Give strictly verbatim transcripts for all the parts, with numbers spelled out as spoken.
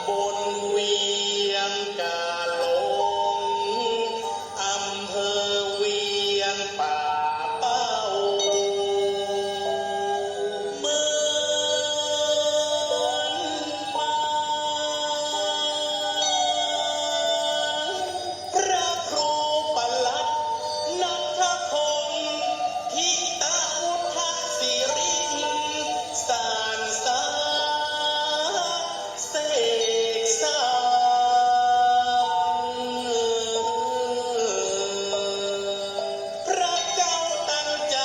บนเวียงกาหลง อำเภอเวียงป่าเป้า เมืองมา พระครูประหลัดณัฐพงศ์ ทิตะพุทธสิริ สานสาเสกสรร พระเจ้าตันใจ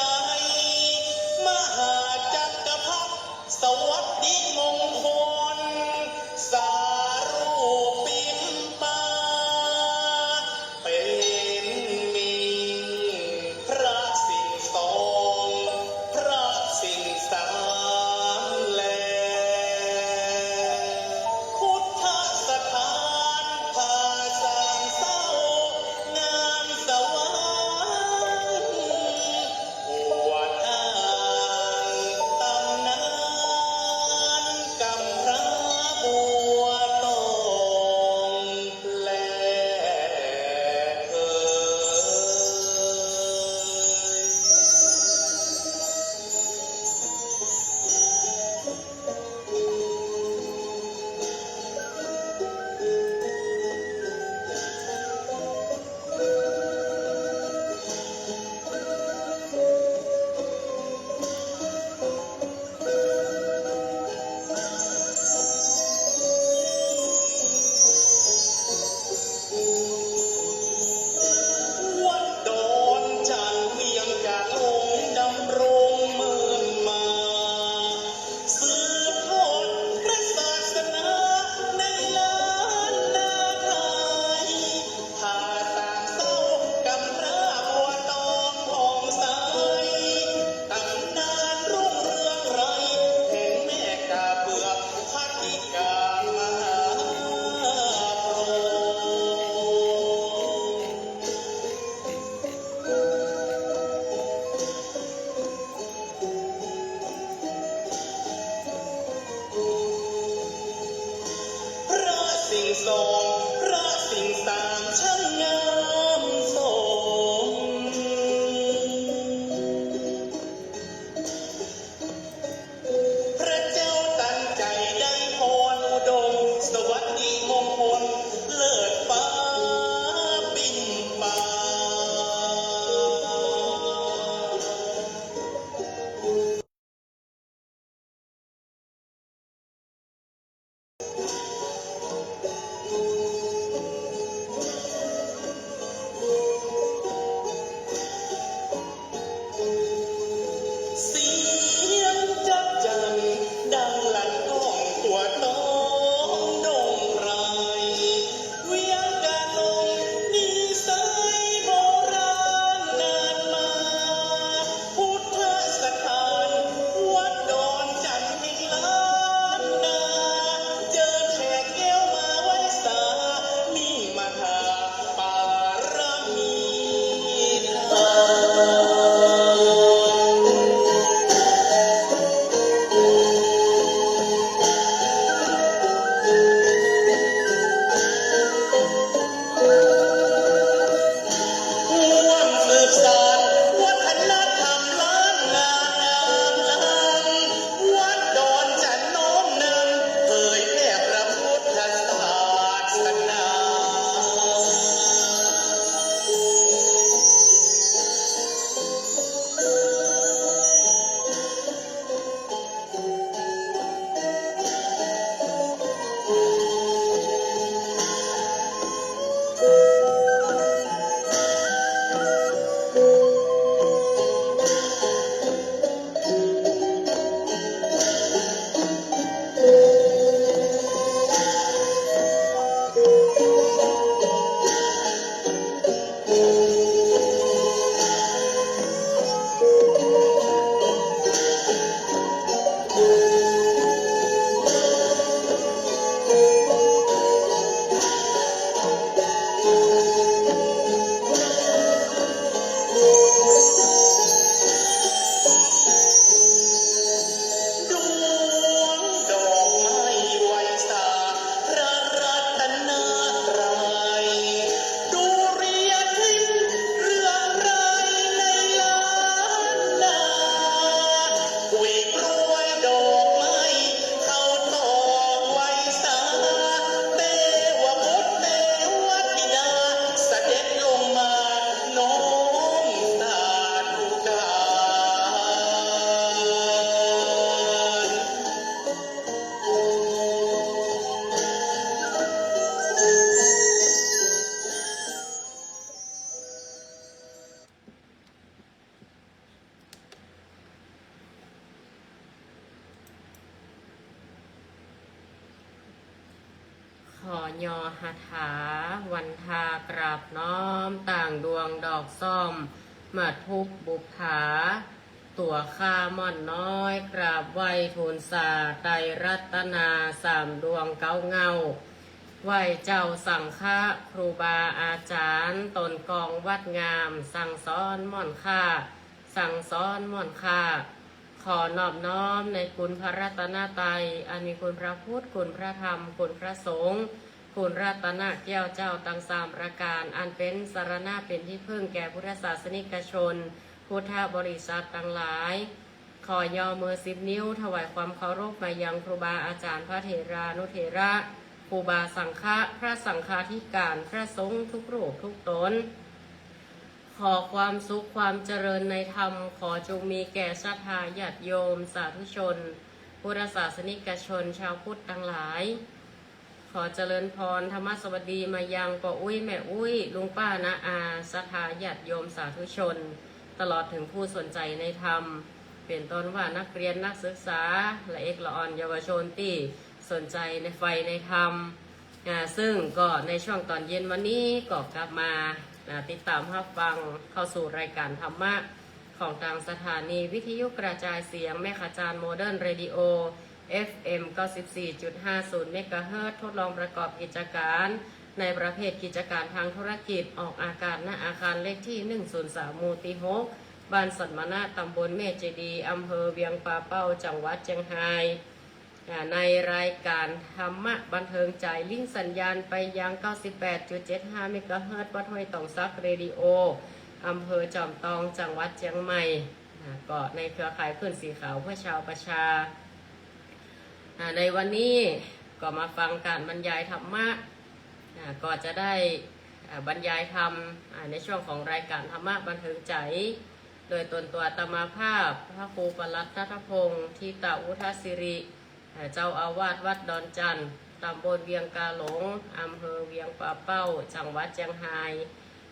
มหาจักรพรรดิ สวัสดิมงคล สารูปปิมปา เป๋นมิ่ง พระสิงห์สอง พระสิงห์สามแล พุทธสถานผาสางเศร้า งามสว่าง อวดอ้างตำนานกำพร้าบัวตองแลเอ่ย วัดดอนจันทน์เวียงกาหลง ดำรงเมินมา สืบทอดพระศาสนาในล้านนาไทย ผาสางเศร้ากำพร้าบัวตองผ่องใส ตำนานรุ่งเรืองไกร แห่งแม่กาเปลือก พระธิดามหาโพธิ์ พระสิงห์สอง พระสิงห์สาม ช่างงามสม พระเจ้าตันใจได้พรอุดม สวัสดิมงคล เลิศฟ้าปิมปา เสียงจั๊กจั่นดังลั่นก้องทั่วท้องดงไพร เวียงกาหลงมีสายโบราณนานมา พุทธสถานวัดดอนจันทน์แห่งล้านนา เจิญแขกแก้วมาไหว้สา มิ่งมาถาปารมีธรรม ร่วมสืบสานวัฒนธรรมล้านนางามล้ำ วัดดอนจันทน์น้อมนำ เผยแผ่พระพุทธศาสนา ขอยอหัตถาวันทากราบน้อมต่างดวงดอกส้ม มาทุบบุปผา ตั๋วข้าม่อนน้อย กราบไหว้ทูลสาไตรรัตนาสามดวงเก๊าเหง้า ไหว้เจ้าสังฆะครูบาอาจ๋ารย์ ต๋นกองวัดงาม สั่งสอนม่อนข้า สั่งสอนม่อนข้า ขอนอบน้อมในคุณพระรัตนตรัย อันมีคุณพระพุทธ คุณพระธรรม คุณพระสงฆ์ คุณรัตนแก้วเจ้าตังสามประก๋าน อันเป๋นสรณะเป๋นตี้เปิ้งแก่พุทธศาสนิกชน พุทธบริษัทตังหลาย ขอยอมือสิบนิ้วถวายความเคารพมายังครูบาอาจ๋ารย์ พระเถรานุเถระ ครูบาสังฆะ พระสังฆาธิการ พระสงฆ์ทุกรูปทุกต๋น ขอความสุขความเจริญในธรรม ขอจงมีแก่ศรัทธาญาติโยมสาธุชน พุทธศาสนิกชนชาวพุทธตังหลาย ขอเจริญพรธรรมสวัสดีมายังป้ออุ๊ยแม่อุ๊ย ลุงป้าน้าอา ศรัทธาญาติโยมสาธุชน ตลอดเถิงผู้สนใจ๋ในธรรม เป๋นต้นว่านักเรียนนักศึกษา ละเอกละอ่อนเยาวชนตี้สนใจ๋ในใฝ่ในธรรม อ่า ซึ่งก็ในช่วงต๋อนเย็นวันนี้ก็กลับมา อ่า ติดต๋ามฮับฟังเข้าสู่รายก๋านธรรมะของตางสถานีวิทยุกระจายเสียงแม่ขะจานโมเดิร์นเรดิโอ เอฟเอ็ม เก้าสิบสี่จุดห้าศูนย์ เมกะเฮิรตซ์ ทดลองประกอบกิจก๋านในประเภทกิจก๋านตางธุรกิจ ออกอากาศ ณ อาคารเลขตี้ หนึ่งศูนย์สาม หมู่ตี้ หก บ้านสันมะนะ ต๋ำบลแม่เจดีย์ อำเภอเวียงป่าเป้า จังหวัดเจียงฮาย อ่า ในรายก๋านธรรมะบันเทิงใจ๋ ลิงก์สัญญาณไปยัง เก้าสิบแปดจุดเจ็ดห้า เมกะเฮิรตซ์ วัดห้วยตองสักเรดิโอ อำเภอจอมตอง จังหวัดเจียงใหม่ อ่า ก็ในเครือข่ายคลื่นสีขาวเพื่อชาวประชา อ่า ในวันนี้ก็มาฟังก๋านบรรยายธรรมะ อ่า ก็จะได้ อ่า บรรยายธรรม อ่า ในช่วงของรายก๋านธรรมะบันเทิงใจ๋ โดยตนตั๋วอาตมาภาพ พระครูปลัดนัทพงษ์ ธิตะวุฒสิริ อ่า เจ้าอาวาสวัดดอนจันทน์ ต๋ำบลเวียงกาหลง อำเภอเวียงป่าเป้า จังหวัดเจียงฮาย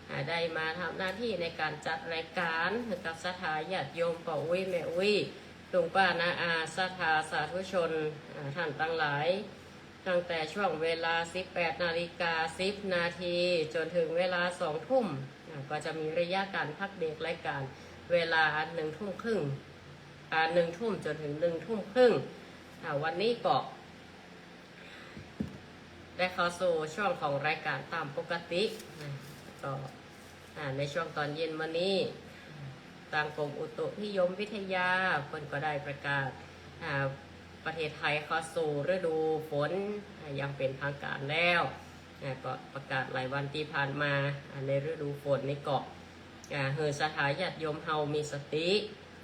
อ่า ได้มาทำหน้าตี้ในก๋านจัดรายก๋านหื้อกับศรัทธาญาติโยมป้ออุ๊ยแม่อุ๊ย ลุงป้าน้าอา ศรัทธาสาธุชน อ่า ต้านตังหลาย ตั้งแต่ช่วงเวลา สิบแปดนาฬิกาสิบนาที จ๋นเถิงเวลา สองทุ่ม อ่า ก็จะมีระยะก๋านพักเบรกรายก๋านเวลา หนึ่งทุ่มครึ่ง อ่า หนึ่งทุ่มจ๋นเถิง หนึ่งทุ่มครึ่ง อ่า วันนี้ก็ได้เข้าสู่ช่วงของรายก๋านต๋ามปกตินะ ก็ อ่า ในช่วงต๋อนเย็นวันนี้ ตางกรมอุตุนิยมวิทยาเปิ้นก็ได้ประกาศ อ่า ประเทศไทยเข้าสู่ฤดูฝน อ่า อย่างเป๋นทางก๋านแล้ว อ่า ก็ประกาศหลายวันตี้ผ่านมา อ่า ในฤดูฝนนี่ก็ อ่า หื้อศรัทธาญาติโยมเฮามีสติ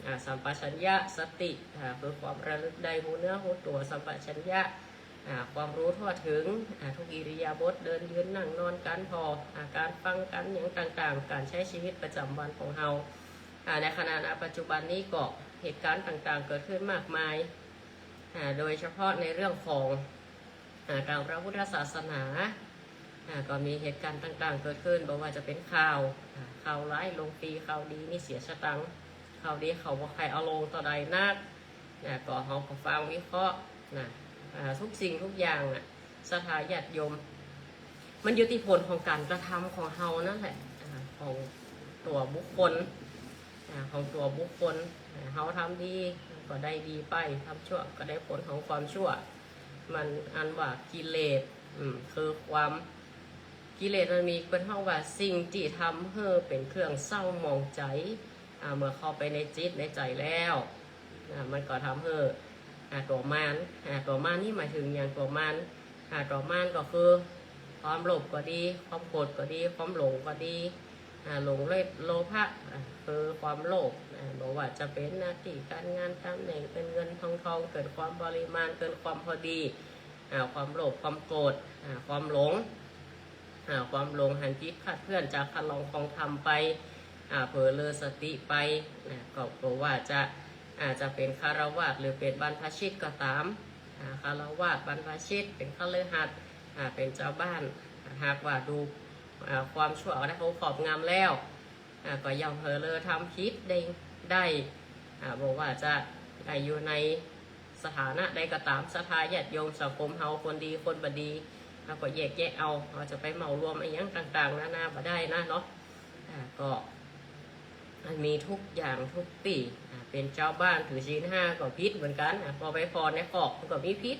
อ่า สัมปชัญญะ สติ อ่า คือความระลึกได้ฮู้เนื้อฮู้ตั๋ว สัมปชัญญะ อ่า ความฮู้ทั่วเถิง อ่า ทุกอิริยาบถ เดิน ยืน นั่ง นอน ก๋านผ่อ อ่า ก๋านฟัง ก๋านหยังต่างๆ ก๋านใจ๊ชีวิตประจ๋ำวันของเฮา อ่า ในขณะปัจจุบันนี้ก็เหตุก๋ารณ์ต่างๆ เกิดขึ้นมากมาย อ่า โดยเฉพาะในเรื่องของ อ่า ตางพระพุทธศาสนา อ่า ก็มีเหตุก๋ารณ์ต่างๆ เกิดขึ้น บ่ว่าจะเป๋นข่าว อ่า ข่าวร้ายลงฟรี ข่าวดีนี่เสียสตางค์ ข่าวดีเขาบ่ใค่เอาลงเต้าใดนัก นะ ก็เฮาก็ฟังวิเคราะห์นะ อ่า ทุกสิ่งทุกอย่างน่ะ ศรัทธาญาติโยม มันอยู่ตี้ผลของก๋านกระทำของเฮานั่นแหละ อ่า ของตั๋วบุคคล อ่า ของตั๋วบุคคล อ่า เฮาทำดีก็ได้ดีไป ทำชั่วก็ได้ผลของความชั่ว มันอันว่ากิเลส อืม คือความ กิเลสมันมีเปิ้นฮ้องว่าสิ่งตี้ทำหื้อเป๋นเครื่องเศร้าหมองใจ๋ อ่า เมื่อเข้าไปในจิตในใจ๋แล้ว อ่า มันก็ทำหื้อ อ่า ตั๋วมาร อ่า ตั๋วมารนี่หมายเถิงหยัง ตั๋วมาร อ่า ตั๋วมารก็คือ ความโลภก็ดี ความโกรธก็ดี ความหลงก็ดี อ่า หลงด้วยโลภะ อ่า คือความโลภ อ่า บ่ว่าจะเป๋นหน้าตี้ก๋านงานต๋ำแหน่ง เป๋นเงินเป๋นทอง เป๋นความปริมาณ เป๋นความพอดี อ่า ความโลภ ความโกรธ อ่า ความหลง อ่า ความหลงหันจิตคลาดเคลื่อนจากคันลองของธรรมไป อ่า เผลอเรอสติไป อ่า ก็ บ่ว่าจะ อ่า จะเป๋นฆราวาสหรือเป๋นบรรพชิตก็ต๋าม อ่า ฆราวาส บรรพชิต เป๋นคฤหัสถ์ อ่า เป๋นจาวบ้าน อ่า หากว่าถูก อ่า ความชั่วเอาได้เข้าครอบงำแล้ว อ่า ก็ย่อมเผลอเรอทำผิดได้ ได้ อ่า บ่ว่าจะ อ่า อยู่ในสถานะใดก็ต๋าม ศรัทธาญาติโยมสังคมเฮา คนดีคนบ่ดี เฮาก็แยกแยะเอา เฮาจะไปเหมารวมอะหยังต่างๆ นานาบ่ได้นะเนาะ อ่า ก็ มันมีทุกอย่างทุกตี้ อ่า เป๋นจาวบ้านถือศีลห้าก็ผิดเหมือนกั๋น อ่า ปอไปผ่อนในคอกมันก็มีผิด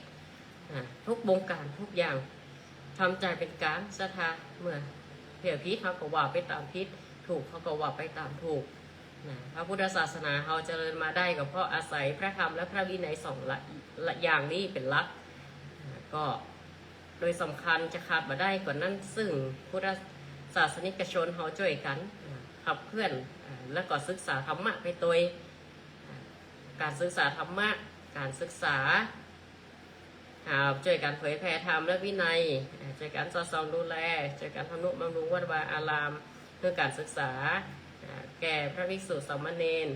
อ่า ทุกบงก๋านทุกอย่าง ทำใจ๋เป๋นก๋าง ศรัทธา เมื่อเปียผิดเฮาก็ว่าไปต๋ามผิด ถูกเฮาก็ว่าไปต๋ามถูก นะ พระพุทธศาสนาเฮาเจริญมาได้ก็เพราะอาศัยพระธรรมและพระวินัยสองละ ละอย่างนี้เป๋นหลัก อ่า ก็โดยสำคัญจะขาดบ่ได้ก็นั้น ซึ่งพุทธศาสนิกชนเฮาจ้วยกั๋น อ่า ขับเคลื่อน อ่า แล้วก็ศึกษาธรรมะไปตวย อ่า ก๋านศึกษาธรรมะ ก๋านศึกษา อ่า จ้วยกั๋นเผยแผ่ธรรมและวินัย อ่า จ้วยกั๋นสอดส่องดูแล จ้วยกั๋นทำนุบำรุงวัดวาอาราม เพื่อก๋านศึกษา อ่า แก่พระภิกษุสามเณร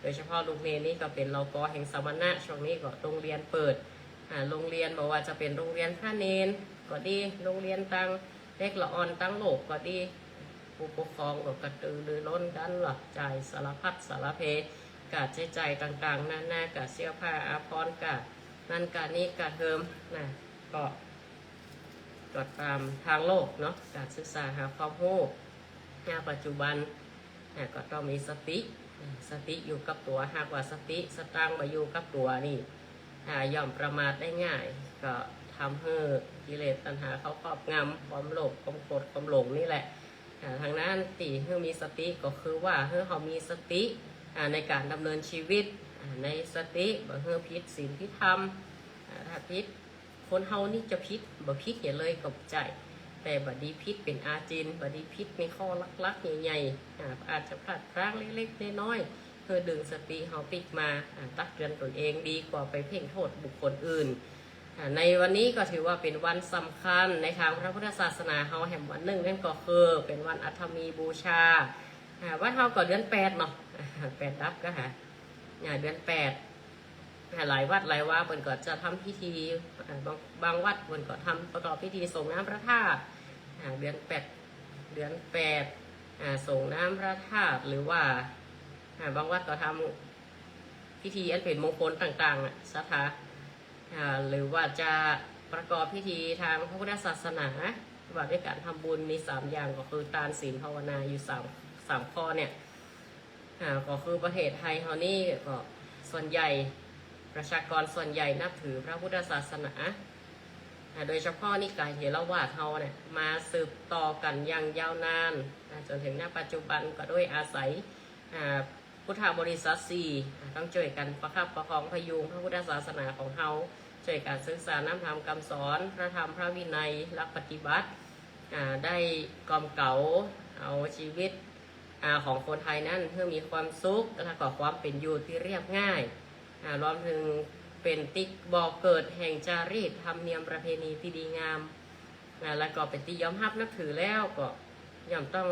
โดยเฉพาะลูกเณรนี่ก็เป๋นเหล่ากอแห่งสมณะ ช่วงนี้ก็โฮงเฮียนเปิด อ่า โฮงเฮียนบ่ว่าจะเป๋นโฮงเฮียนพระเณรก็ดี โฮงเฮียนตังเด็กละอ่อนตังโลกก็ดี ผู้ปกครองก็กระตือรือร้นกั๋นละ จ่ายสารพัดสารเพ ก๋าใจ๊จ่ายต่างๆ นานา ก๋าเสื้อผ้าอาภรณ์ ก๋านั้นก๋านี้ ก๋าเทอมนะ ก็ ก็ต๋ามตางโลกเนาะ ก๋านศึกษาหาความฮู้ ณ ปัจจุบัน นะ ก็ต้องมีสติ สติอยู่กับตั๋ว หากว่าสติสตางค์บ่อยู่กับตั๋วนี่ อ่า ย่อมประมาทได้ง่าย ก็ทำหื้อกิเลสตัณหาเข้าครอบงำ ความโลภ ความโกรธ ความหลงนี่แหละ อ่า ดังนั้นตี้หื้อมีสติก็คือว่าหื้อเฮามีสติ อ่า ในก๋านดำเนินชีวิต อ่า ในสติ บ่หื้อผิดศีลผิดธรรม อ่า ถ้าผิด คนเฮานี่จะผิด บ่ผิดหยังเลยก็บ่ใจ้ แต่บ่ดีผิดเป๋นอาจิณ บ่ดีผิดในข้อหลักๆ ใหญ่ๆ อ่า อาจจะพลาดพลั้งเล็กๆ น้อยๆ หื้อดึงสติเฮาปิ๊กมา อ่า ตักเตือนตนเองดีกว่าไปเพ่งโทษบุคคลอื่น อ่า ในวันนี้ก็ถือว่าเป๋นวันสำคัญในตางพระพุทธศาสนาเฮาแหมวันนึ่ง นั่นก็คือเป๋นวันอัฐมีบูชา อ่า วัดเฮาก็เดือนแปดเนาะ อ่า แปดดับก็หา อ่า เดือนแปด อ่า หลายวัดหลายวาเปิ้นก็จะทำพิธี อ่า บาง บางวัดเปิ้นก็ทำประกอบพิธีสรงน้ำพระธาตุ อ่า เดือนแปด เดือนแปด อ่า สรงน้ำพระธาตุ หรือว่า อ่า บางวัดก็ทำพิธีอันเป๋นมงคลต่างๆ อ่ะ ศรัทธา อ่า หรือว่าจะประกอบพิธีตางพระพุทธศาสนา ว่าด้วยก๋านทำบุญมีสามอย่าง ก็คือตาน ศีล ภาวนา อยู่สาม สามข้อเนี่ย อ่า ก็คือประเทศไทยเฮานี่ก็ส่วนใหญ่ประชากรส่วนใหญ่นับถือพระพุทธศาสนา อ่า โดยเฉพาะนิกายเถรวาทเฮาเนี่ยมาสืบต่อกั๋นอย่างยาวนาน อ่า จ๋นเถิง ณ ปัจจุบันก็ด้วยอาศัย อ่า พุทธบริษัทสี่ อ่า ต้องจ้วยกั๋นประคับประคองพยุงพระพุทธศาสนาของเฮา จ้วยกั๋นศึกษาน้ำธรรมกำสอน พระธรรมพระวินัย หลักปฏิบัติ อ่า ได้กล่อมเกลาเอาชีวิต อ่า ของคนไทยนั้นหื้อมีความสุข แล้วก็ความเป๋นอยู่ตี้เรียบง่าย อ่า รวมเถิงเป๋นตี้บ่อเกิดแห่งจารีตธรรมเนียมประเพณีตี้ดีงาม อ่า แล้วก็เป๋นตี้ยอมฮับนับถือแล้วก็ย่อมต้อง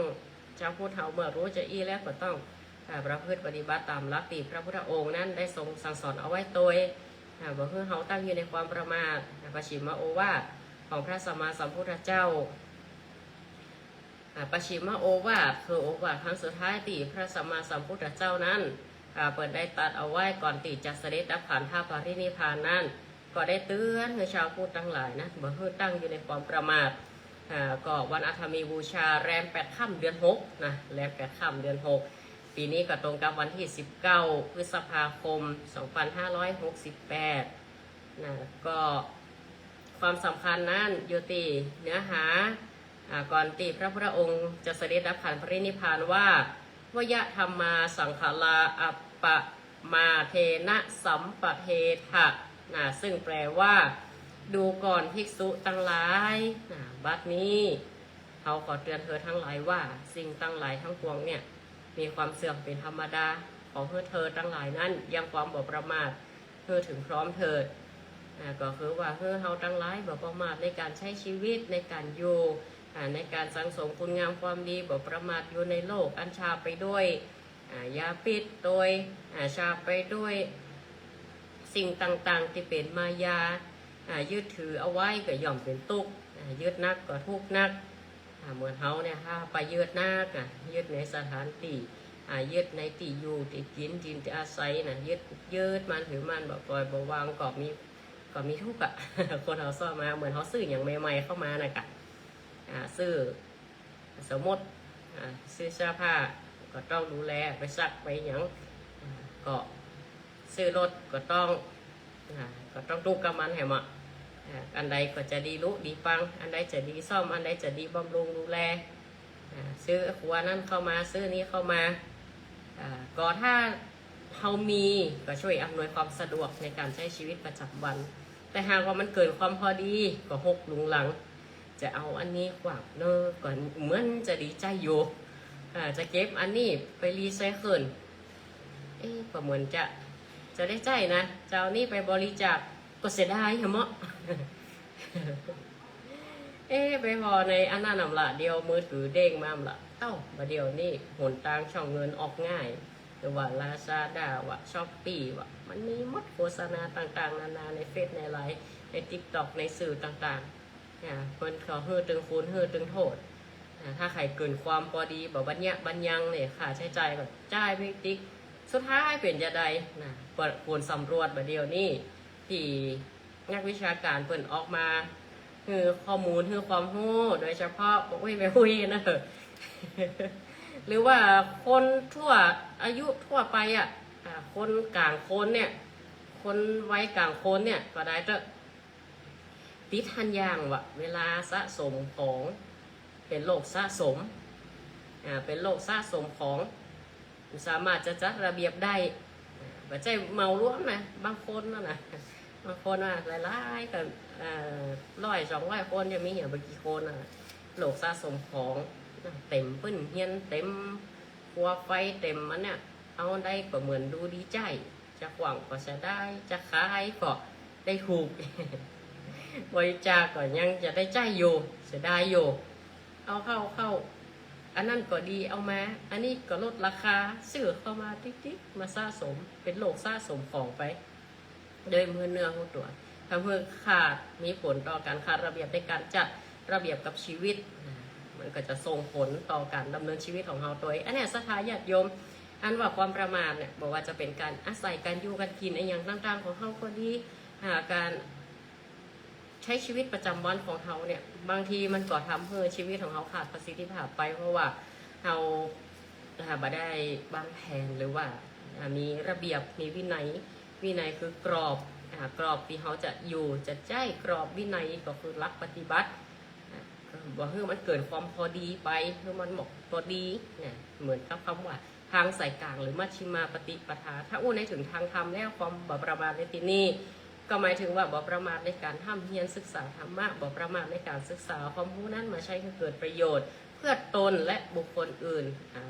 จาวพุทธเฮาเมื่อฮู้จาอี้แล้วก็ต้อง อ่า ประพฤติปฏิบัติต๋ามหลักตี้พระพุทธองค์นั้นได้ทรงสั่งสอนเอาไว้ตวย อ่า บ่หื้อเฮาตั้งอยู่ในความประมาท อ่า ปชิมโอวาทของพระสัมมาสัมพุทธเจ้า อ่า ปชิมโอวาท คือโอวาทครั้งสุดท้ายตี้พระสัมมาสัมพุทธเจ้านั้น อ่า เปิ้นได้ตรัสเอาไว้ก่อนตี้จะเสด็จดับขันธปรินิพพานนั้น ก็ได้เตื๋อนหื้อจาวพุทธตังหลายนะ บ่หื้อตั้งอยู่ในความประมาท อ่า ก็วันอัฐมีบูชาแรมแปดค่ำเดือนหกนะ แรมแปดค่ำเดือนหก ปี๋นี้ก็ตรงกับวันตี้สิบเก้าพฤษภาคมสองพันห้าร้อยหกสิบแปด นะ ก็ความสำคัญนั้นอยู่ตี้เนื้อหา อ่า ก่อนตี้พระพุทธองค์จะเสด็จดับขันธปรินิพพานว่า วยธัมมาสังขารา อัปปมาเทนะสัมปะเทถะ นะ ซึ่งแปลว่า ดูก่อนภิกษุตังหลาย นะ บัดนี้ เฮาขอเตื๋อนเธอตังหลายว่า สิ่งตังหลายตังปวงเนี่ย มีความเสื่อมเป๋นธรรมดา ขอหื้อเธอตังหลายนั้นยังความบ่ประมาท หื้อเถิงพร้อมเถิด อ่า ก็คือว่าหื้อเฮาตังหลายบ่ประมาทในก๋านใจ๊ชีวิต ในก๋านอยู่ อ่า ในก๋านสั่งสมคุณงามความดี บ่ประมาทอยู่ในโลกอันชาบไปด้วย อ่า ยาพิษโดย อ่า ชาบไปด้วยสิ่งต่างๆ ตี้เป๋นมายา อ่า ยึดถือเอาไว้ก็ย่อมเป๋นตุ๊กข์ อ่า ยึดนักก็ทุกข์นัก อ่า เหมือนเฮาเนี่ย ถ้าไปยึดนัก อ่ะ ยึดในสถานตี้ อ่า ยึดในตี้อยู่ตี้กิ๋นตี้อาศัยนะ ยึด ยึดมั่นถือมั่น บ่ปล่อยบ่วาง ก็มี ก็มีทุกข์อะ คนเฮาซ่อมมา เหมือนเฮาซื้อหยังใหม่ๆ เข้ามาน่ะกะ อ่า ซื้อ สมมุติ อ่า ซื้อเสื้อผ้า ก็ต้องดูแล ไปซักไปหยัง อ่า ก็ซื้อรถก็ต้อง อ่า ก็ต้องตุ๊กกับมันแหมอะ อ่า อันใดก็จะดีลุดีปัง อันใดจะดีซ่อม อันใดจะดีบำรุงดูแล อ่า ซื้อครัวนั่นเข้ามา ซื้อนี่เข้ามา อ่า ก็ถ้าเฮามี ก็ช่วยอำนวยความสะดวกในการใช้ชีวิตประจำวัน แต่หากว่ามันเกินความพอดี ก็หกลุงลัง จะเอาอันนี้ขว้างเนาะ ก็เหมือนจะดีใจ๊อยู่ อ่า จะเก็บอันนี้ไปรีไซเคิล เอ๊ะ ก็เหมือนจะ จะได้ใจ๊นะ จะเอานี่ไปบริจาค ก็เสียดายแหมอะ เอ๊ะ ไปผ่อในอันนั้นอำละ เดี๋ยวมือถือเด้งมาอำละ เอ้า บ่าเดี่ยวนี้หนตางช่องเงินออกง่าย หรือว่าลาซาด้า ว่าช้อปปี้ ว่ามันมีหมดโฆษณาต่างๆ นานาในเฟซ ในไลน์ ในติ๊กต็อก ในสื่อต่างๆ อ่า เปิ้นก็หื้อตึงคูณ หื้อตึงโทษ อ่า ถ้าใผเกินความพอดี บ่บัญญัติบัญญังเนี่ย ค่าใช้จ่ายก็จ่ายไปติ๊ก สุดท้ายเป๋นจะใดนะ ผลสำรวจบ่าเดี่ยวนี้ ตี้นักวิชาการเปิ้นออกมา หื้อข้อมูล หื้อความฮู้ โดยเฉพาะป้ออุ๊ยแม่อุ๊ยนะ หรือว่าคนทั่วอายุทั่วไปอะ อ่า คนก๋างคนเนี่ย คนวัยก๋างคนเนี่ย ก็ได้เต๊อะ ติดหั้นอย่างว่า เวลาสะสมของ เป๋นโรคสะสม อ่า เป๋นโรคสะสมของ บ่สามารถจะจัดระเบียบได้ อ่า บ่ใจ้เหมารวมนะ บางคนนั่นนะ บางคนว่าหลายๆ ก็ เอ่อ ร้อยสองร้อยคน จะมีเหียบ่กี่คนน่ะ โรคสะสมของ เต็มปึ้นเฮียน เต็มครัวไฟ เต็มอันเนี่ย เอาได้ก็เหมือนดูดีใจ๊ จะขว้างก็เสียดาย จะขายก็ได้ถูก บริจาคก็ยังจะได้ใจ๊อยู่ เสียดายอยู่ เอาเข้า เข้า อันนั้นก็ดี เอามา อันนี้ก็ลดราคา ซื้อเข้ามาติ๊กๆ มาสะสม เป๋นโรคสะสมของไป โดยบ่ฮู้เนื้อฮู้ตั๋ว ทำหื้อขาด มีผลต่อก๋านขาดระเบียบในก๋านจัดระเบียบกับชีวิต อ่า มันก็จะส่งผลต่อก๋านดำเนินชีวิตของเฮาโตย อันเนี้ยศรัทธาญาติโยม อันว่าความประมาทเนี่ย บ่ว่าจะเป๋นก๋านอาศัย ก๋านอยู่ ก๋านกิ๋น อะหยังต่างๆ ของเฮาก็ดี อ่า ก๋าน ใช้ชีวิตประจำวันของเฮาเนี่ย บางทีมันก็ทำหื้อชีวิตของเฮาขาดประสิทธิภาพไป เพราะว่าเฮา อ่า บ่ได้วางแผน หรือว่า อ่า มีระเบียบ มีวินัย วินัยคือกรอบ อ่า กรอบตี้เฮาจะอยู่ จะใจ๊ กรอบวินัยก็คือหลักปฏิบัติ อ่า บ่หื้อมันเกินความพอดีไป หื้อมันเหมาะพอดีนะ เหมือนกับคำว่า ทางสายก๋างหรือมัชฌิมาปฏิปทา ถ้าอู้ในเถิงทางธรรมแล้ว ความบ่ประมาทในตี้นี้ ก็หมายถึงว่าบ่ประมาทในก๋านฮ่ำเฮียนศึกษาธรรมะ บ่ประมาทในก๋านศึกษาความฮู้นั้นมาใช้หื้อเกิดประโยชน์เพื่อตนและบุคคลอื่น อ่า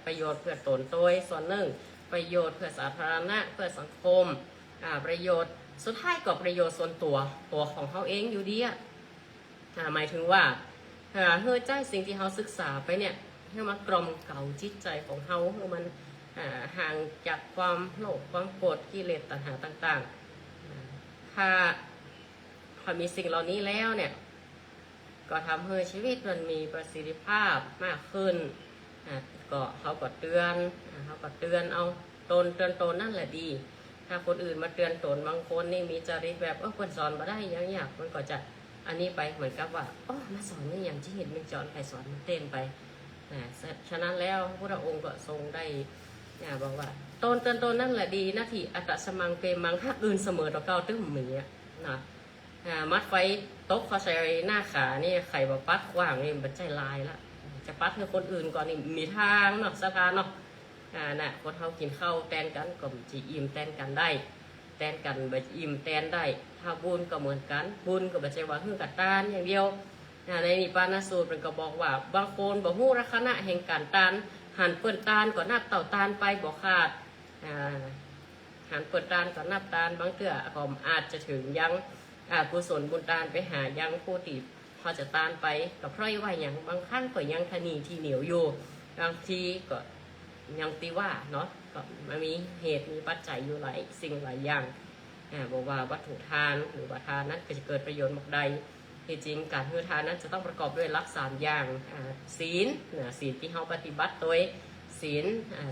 ประโยชน์เพื่อตนโตยส่วนหนึ่ง ประโยชน์เพื่อสาธารณะ เพื่อสังคม อ่า ประโยชน์สุดท้ายก็ประโยชน์ส่วนตั๋ว ตั๋วของเฮาเองอยู่ดีอะ อ่า หมายถึงว่า อ่า หื้อใจ๊สิ่งตี้เฮาศึกษาไปเนี่ย หื้อมันกล่อมเกลาจิตใจ๋ของเฮา หื้อมัน อ่า ห่างจากความโลภ ความโกรธ กิเลส ตัณหาต่างๆ อ่า ถ้า ถ้ามีสิ่งเหล่านี้แล้วเนี่ย ก็ทำหื้อชีวิตมันมีประสิทธิภาพมากขึ้น อ่า ก็เฮาก็เตือน อ่า เฮาก็เตือนเอา ตนเตือนตนนั่นแหละดี ถ้าคนอื่นมาเตือนตน บางคนนี่มีจริตแบบ เออ เปิ้นสอนบ่ได้ หยังยาก มันก็จะอันนี้ไป เหมือนกับว่า โอ้ มาสอนนี่หยัง จิตเห็นเป็นจอน ใผสอนมันเต้นไป อ่า ฉะ ฉะนั้นแล้วพระพุทธองค์ก็ทรงได้ อ่า บอกว่า ตนเตือนตนนั่นแหละดี นัตถิอัตตสมังเปมัง หากอื่นเสมอต่อเก่าตึงบ่มีอะนะ อ่า หมัดไฟตกเข้าใส่หน้าขานี่ ใผบ่ปัดขว้างนี่ มันบ่ใจ้ลายละ จะปัดหื้อคนอื่นก่อนนี่ มีตางเนาะ ศรัทธาเนาะ อ่า น่ะ คนเฮากิ๋นข้าวแตนกั๋น ก็บ่จะอิ่มแตนกั๋นได้ แตนกั๋นบ่จะอิ่มแตนได้ ถ้าบุญก็เหมือนกั๋น บุญก็บ่ใจ้ว่าหื้อกับตานอย่างเดียว อ่า ในนิพพานสูตรมันก็บอกว่า บางคนบ่ฮู้ลักษณะแห่งก๋านตาน หันเปิ้นตานก็นับเต้าตานไปบ่ขาด อ่า หันเปิ้นตานก็นับตาน บางเตื้อก็อาจจะเถิงยัง อ่า กุศลบุญตานไปหายังผู้ตี้เฮาจะตานไป ก็เพราะว่าหยัง บางครั้งก็ยังคะนี่ทีเหนียวอยู่ บางทีก็ยังตี้ว่าเนาะ ก็มันมีเหตุมีปัจจัยอยู่หลายสิ่งหลายอย่าง อ่า บ่ว่าวัตถุตาน หรือว่าตานนั้นก็จะเกิดประโยชน์หมดใด ตี้จริงก๋านหื้อตานนั้นจะต้องประกอบด้วยหลักสามอย่าง อ่า ศีล นะ ศีลตี้เฮาปฏิบัติโตย ศีล อ่า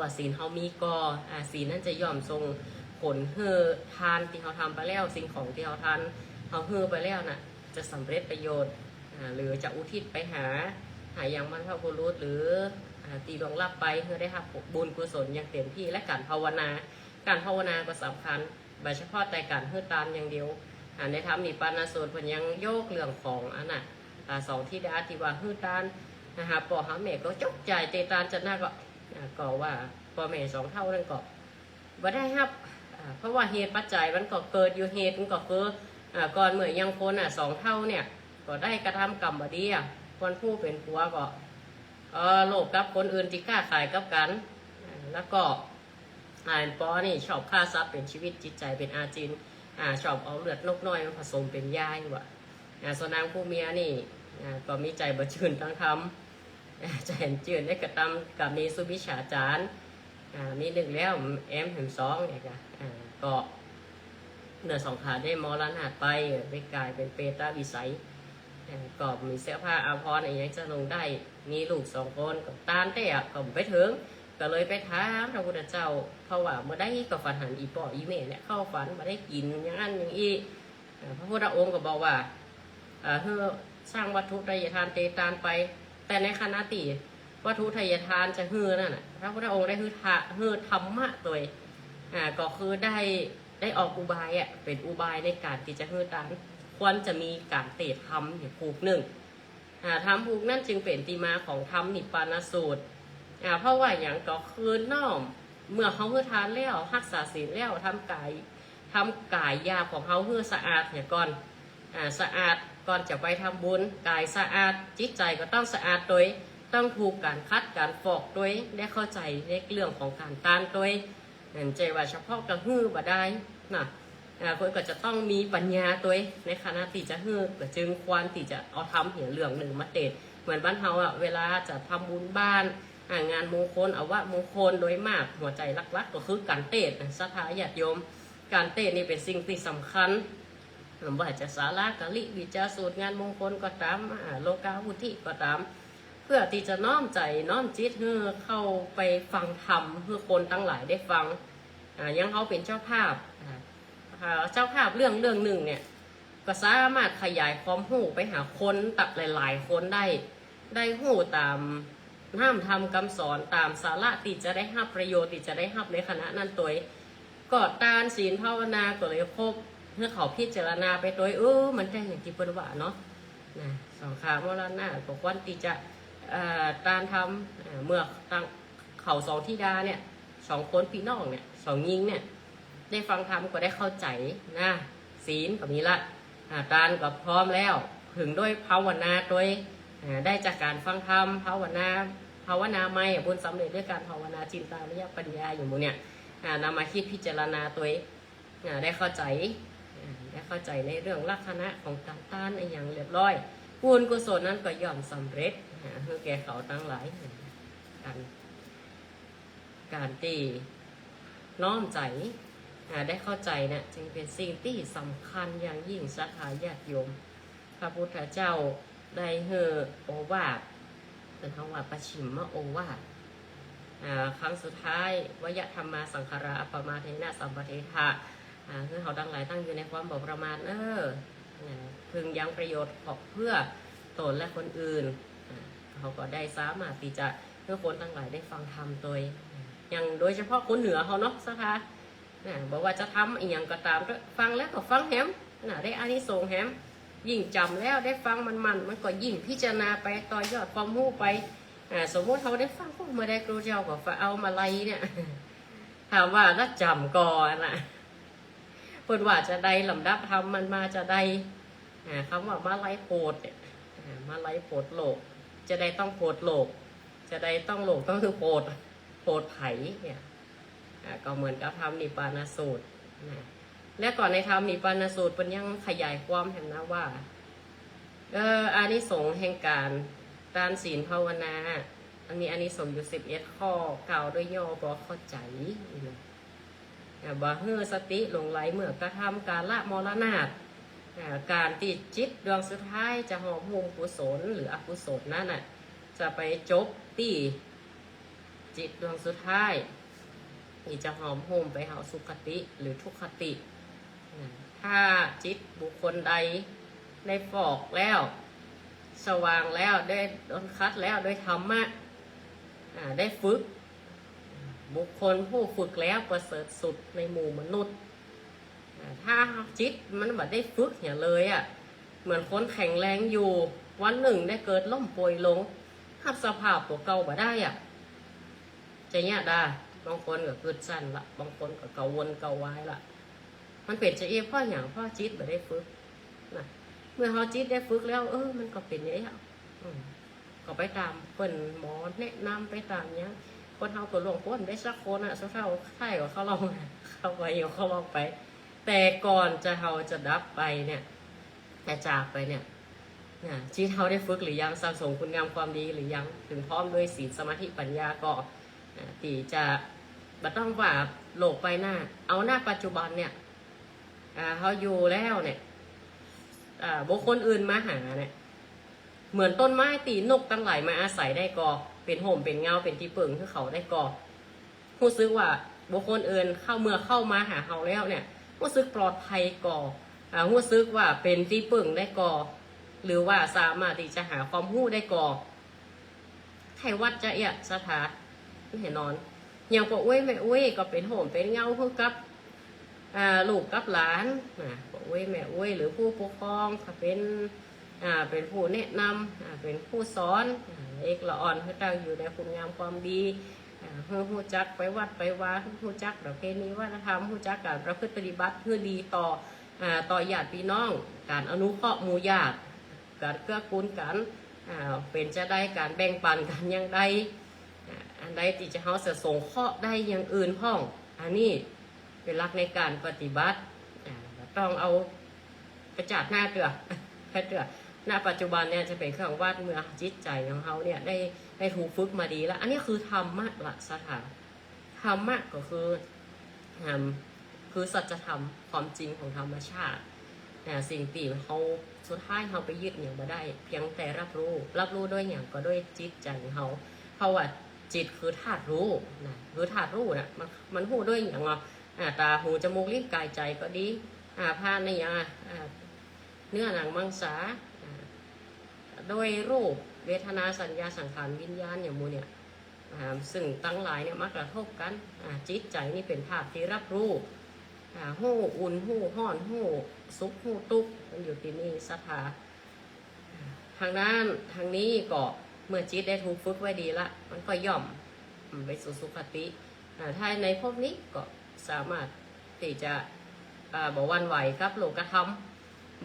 ว่าศีลเฮามีก่อ อ่า ศีลนั้นจะย่อมส่ง ผลหื้อทานตี้เฮาทำไปแล้ว สิ่งของตี้เฮาทาน เฮาหื้อไปแล้วน่ะ จะสำเร็จประโยชน์ อ่า หรือจะอุทิศไปหา หายังบรรพบุรุษ หรือ อ่า ตี้ล่วงลับไป หื้อได้ฮับบุญกุศลอย่างเต็มที่ และก๋านภาวนา ก๋านภาวนาก็สำคัญ บ่เฉพาะแต่ก๋านหื้อตานอย่างเดียว อ่า ในธรรมนิปปานสูตรเปิ้นยังยกเรื่องของอันน่ะ อ่า สองธิดาตี้ว่าหื้อตาน อ่า หาป้อหาแม่ก็จกใจ๋ เตตานจะนักก็ อ่า ก็ว่าป้อแม่สองเฒ่านั้นก็ บ่ได้ฮับ อ่า เพราะว่าเหตุปัจจัยมันก็เกิดอยู่ เหตุมันก็คือ อ่า ก่อนเมื่อยังคนน่ะ สองเฒ่าเนี่ย ก็ได้กระทำกรรมบ่ดีอะ คนผู้เป๋นผัวก็ เอ่อ โลภกับคนอื่นตี้ก๊าขายกับกั๋น อ่า แล้วก็ อ่า ป้อนี่ชอบฆ่าสัตว์เป๋นชีวิตจิตใจ๋ เป๋นอาจิณ อ่า ชอบเอาเลือดนกน้อยมาผสมเป๋นยาว่า อ่า ส่วนนางผู้เมียนี่ อ่า ก็มีใจ๋บ่จื้นตังธรรม อ่า ใจ๋จื้นในก๋านกระทำกาเมสุมิจฉาจาร อ่า มีนึ่งแล้วแอมแหมสองเนี่ยค่ะ อ่า ก็เมื่อสองขาได้มรณะไป ได้ก๋ายเป๋นเปตวิสัย อ่า ก็มีเสื้อผ้าอาภรณ์อะหยังจะนุ่งได้ มีลูกสองคน ก็ตานแต๊อะ ก็บ่ไปเถิง ก็เลยไปถามพระพุทธเจ้า เพราะว่าเมื่อใดก็ฝันหันอี่ป้ออี่แม่เนี่ยเข้าฝัน บ่ได้กิ๋นอย่างอั้นอย่างอี้ อ่า พระพุทธองค์ก็บอกว่า อ่า หื้อสร้างวัตถุไทยทานเตตานไป แต่ในขณะตี้วัตถุไทยทานจะหื้อนั่นน่ะ พระพุทธองค์ได้หื้อทะ หื้อธรรมะตวย อ่า ก็คือได้ ได้ออกอุบายอะ เป๋นอุบายในก๋านตี้จะหื้อตาน ควรจะมีก๋านเตธรรมอยู่ผูกนึ่ง อ่า ธรรมผูกนั้นจึงเป๋นตี้มาของธรรมนิปปานสูตร อ่า เพราะว่าหยัง ก็คือน้อม เมื่อเฮาหื้อทานแล้ว ฮักษาศีลแล้ว ทำก๋าย ทำก๋ายหยาบของเฮาหื้อสะอาดเหียก่อน อ่า สะอาดก่อนจะไปทำบุญ ก๋ายสะอาด จิตใจ๋ก็ต้องสะอาดตวย ต้องถูกก๋านขัดก๋านฟอกตวย ได้เข้าใจ๋ในเรื่องของก๋านตานตวย นั่นใจ้ว่าเฉพาะก้าหื้อบ่ได้น่ะ อ่า เปิ้นก็จะต้องมีปัญญาตวย ในขณะตี้จะหื้อ ก็จึงควรตี้จะเอาธรรมเหียเรื่องนึ่งมาเตศน์ เหมือนบ้านเฮาอะ เวลาจะทำบุญบ้าน อ่า งานมงคล อวมงคล โดยมากหัวใจ๋หลักๆ ก็คือก๋านเตศน์น่ะ ศรัทธาญาติโยม ก๋านเตศน์นี่เป๋นสิ่งตี้สำคัญ บ่ว่าจะสาระกะลิวิจาสูตร งานมงคลก็ต๋าม อ่า โลกาวุทิก็ต๋าม เพื่อตี้จะน้อมใจ๋น้อมจิตหื้อเข้าไปฟังธรรม หื้อคนตังหลายได้ฟัง อ่า อย่างเฮาเป๋นเจ้าภาพ อ่า อ่า เจ้าภาพเรื่องเรื่องนึ่งเนี่ย ก็สามารถขยายความฮู้ไปหาคนตักหลายๆ คนได้ ได้ฮู้ต๋ามน้ำธรรมกำสอน ต๋ามสาระตี้จะได้ฮับประโยชน์ ตี้จะได้ฮับในขณะนั้นตวย ก็ตานศีลภาวนาก็เลยครบ หื้อเขาพิจารณาไปตวย เออ มันใจ้อย่างตี้เปิ้นว่าเนาะ น่ะ สองขามรณะ ก็ควรตี้จะ เอ่อ ตานธรรม อ่า เมื่อตัง เขาสองธิดาเนี่ย สองคนปี้น้องเนี่ย สองญิงเนี่ย ได้ฟังธรรมก็ได้เข้าใจ๋น่ะ ศีลก็มีละ อ่า ตานก็พร้อมแล้ว เถิงด้วยภาวนาตวย อ่า ได้จากก๋านฟังธรรม ภาวนา ภาวนาใหม่ บุญสำเร็จด้วยก๋านภาวนา จินตามยปัญญาอยู่หมู่เนี่ย อ่า นำมาคิดพิจารณาตวย อ่า ได้เข้าใจ๋ อ่า ได้เข้าใจ๋ในเรื่องลักษณะของก๋านตานอะหยังเรียบร้อย บุญกุศลนั้นก็ย่อมสำเร็จ อ่า หื้อแก่เขาตังหลาย อ่า ก๋าน ก๋านตี้น้อมใจ๋ อ่า ได้เข้าใจ๋น่ะ จึงเป๋นสิ่งตี้สำคัญอย่างยิ่ง ศรัทธาญาติโยม พระพุทธเจ้าได้หื้อโอวาท เปิ้นฮ้องว่าปัจฉิมโอวาท อ่า ครั้งสุดท้าย วะยะธัมมาสังขารา อัปปะมาเทนะสัมปะเทถะ อ่า หื้อเฮาตังหลายตั้งอยู่ในความบ่ประมาท เออ อ่า พึงยังประโยชน์เพื่อตนและคนอื่น อ่า เฮาก็ได้สามารถตี้จะหื้อคนตังหลายได้ฟังธรรมตวย อย่างโดยเฉพาะคนเหนือเฮาเนาะ ศรัทธา น่ะ บ่ว่าจะทำอะหยังก็ต๋าม ฟังแล้วก็ฟังแหม น่ะ ได้อานิสงส์แหม ยิ่งจ๋ำแล้วได้ฟังมันๆ มันก็ยิ่งพิจารณาไป ต่อยอดความฮู้ไป อ่า สมมุติเฮาได้ฟัง โอ้ เมื่อใดครูเจ้าก็เอามาลัยเนี่ย ถามว่าแล้วจ๋ำก่อน่ะ เปิ้นว่าจะใด ลำดับธรรมมันมาจะใด อ่า กำว่ามาลัยโผดเนี่ย อ่า มาลัยโผดโลก จะใดต้องโผดโลก จะใดต้องโลกต้องหื้อโผด โผดใผเนี่ย อ่า ก็เหมือนกับธรรมนิปปานสูตรนะ และก็ในธรรมนิปปานสูตรเปิ้นยังขยายความแหมนะว่า เอ่อ อานิสงส์แห่งก๋านตานศีลภาวนา มันมีอานิสงส์อยู่สิบเอ็ดข้อ กล่าวโดยย่อพอเข้าใจ๋นะ อ่า บ่หื้อสติหลงไหลเมื่อกระทำกาละมรณาต อ่า ก๋านตี้จิตดวงสุดท้ายจะหอบหุ้มกุศลหรืออกุศลนั้นน่ะ จะไปจบตี้จิตดวงสุดท้าย ตี้จะหอมโหมไปเฮาสุคติหรือทุกขติ นะ ถ้าจิตบุคคลใดได้ฟอกแล้ว สว่างแล้ว ได้โดนขัดแล้วด้วยธรรมะ อ่า ได้ฝึก บุคคลผู้ฝึกแล้วประเสริฐสุดในหมู่มนุษย์ อ่า ถ้าจิตมันบ่ได้ฝึกหยังเลยอะ เหมือนคนแข็งแรงอยู่ วันนึ่งได้เกิดล้มป่วยลง ฮับสภาพตั๋วเก่าบ่ได้อะ จะเยียะดา บางคนก็กึ๊ดซั้นละ บางคนก็กังวลกังวายละ มันเป๋นจาเอี้ยเพราะหยัง เพราะจิตบ่ได้ฝึก นะ เมื่อเฮาจิตได้ฝึกแล้ว เออ มันก็เป๋นอย่างเอี้ย อืม ก็ไปต๋ามเปิ้นหมอแนะนำ ไปต๋ามหยัง คนเฮาก็ล่วงป๊นได้สักคนอะ สุดท้ายก็เข้าโรง เข้าไปอยู่ เข้าโรงไป แต่ก่อนจะเฮาจะดับไปเนี่ย จะจากไปเนี่ย นะ จิตเฮาได้ฝึกหรือยัง สั่งสมคุณงามความดีหรือยัง ถึงพร้อมด้วยศีล สมาธิ ปัญญาก็ นะ ตี้จะบ่ต้องว่าโลกไปหน้า เอาหน้าปัจจุบันเนี่ย อ่า เฮาอยู่แล้วเนี่ย อ่า บุคคลอื่นมาหาเนี่ย เหมือนต้นไม้ตี้นกตังหลายมาอาศัยได้ก่อ เป๋นโหมเป๋นเงา เป๋นตี้เปิ่งหื้อเขาได้ก่อ ฮู้สึกว่าบุคคลอื่นเข้า เมื่อเข้ามาหาเฮาแล้วเนี่ย ฮู้สึกปลอดภัยก่อ อ่า ฮู้สึกว่าเป๋นตี้เปิ่งได้ก่อ หรือว่าสามารถตี้จะหาความฮู้ได้ก่อ ไขวัดจาเอี้ยศรัทธา แน่นอน อย่างป้ออุ๊ยแม่อุ๊ยก็เป๋นโหมเป๋นเงาหื้อกับ อ่า ลูกกับหลาน นะ ป้ออุ๊ยแม่อุ๊ย หรือผู้ปกครองก็เป๋น อ่า เป๋นผู้แนะนำ อ่า เป๋นผู้สอน อ่า เอกละอ่อน หื้อตั้งอยู่ในคุณงามความดี อ่า หื้อฮู้จักไปวัดไปวา ฮู้จักประเพณีวัฒนธรรม ฮู้จักก๋านประพฤติปฏิบัติ หื้อดีต่อ อ่า ต่อญาติพี่น้อง ก๋านอนุเคราะห์หมู่ญาติ ก๋านเกื้อกูลกั๋น อ่า เป๋นจาใด ก๋านแบ่งปันกั๋นอย่างใด อ่า อันใดตี้จะเฮาจะสงเคราะห์ได้อย่างอื่นพ่อง อันนี้เป๋นหลักในก๋านปฏิบัติ อ่า ต้องเอาประจาดหน้าเตื้อ เตื้อ ณ ปัจจุบันเนี่ยจะเป๋นเครื่องวัด เมื่อจิตใจ๋ของเฮาเนี่ยได้ ได้ถูกฝึกมาดีแล้ว อันนี้คือธรรมะละศรัทธา ธรรมะก็คือ อืม คือสัจธรรม ความจริงของธรรมชาติ นะ สิ่งตี้เฮา สุดท้ายเฮาไปยึดหยังบ่ได้ เพียงแต่รับรู้ รับรู้ด้วยหยัง ก็ด้วยจิตใจ๋ของเฮา เพราะว่าจิตคือธาตุรู้ นะ คือธาตุรู้น่ะ มัน มันฮู้ด้วยหยังอ่ะ อ่า ต๋า หู จมูก ลิ้น ก๋าย ใจ๋ก็ดี อ่า ผ่านในหยังอ่ะ อ่า เนื้อหนังมังสา อ่า ด้วยรูป เวทนา สัญญา สังขาร วิญญาณ อย่างหมู่เนี่ย อ่า ซึ่งตังหลายเนี่ยมากระทบกั๋น อ่า จิตใจ๋นี่เป๋นธาตุตี้รับรู้ อ่า ฮู้อุ่น ฮู้ฮ้อน ฮู้สุข ฮู้ตุ๊กข์ มันอยู่ตี้นี่ศรัทธา อ่า ทางนั้น ทางนี้ก็เมื่อจิตได้ถูกฝึกไว้ดีละ มันก็ย่อม อืม ไปสู่สุคติ อ่า ถ้าในภพนี้ก็สามารถตี้จะ อ่า บ่หวั่นไหวกับโลกธรรม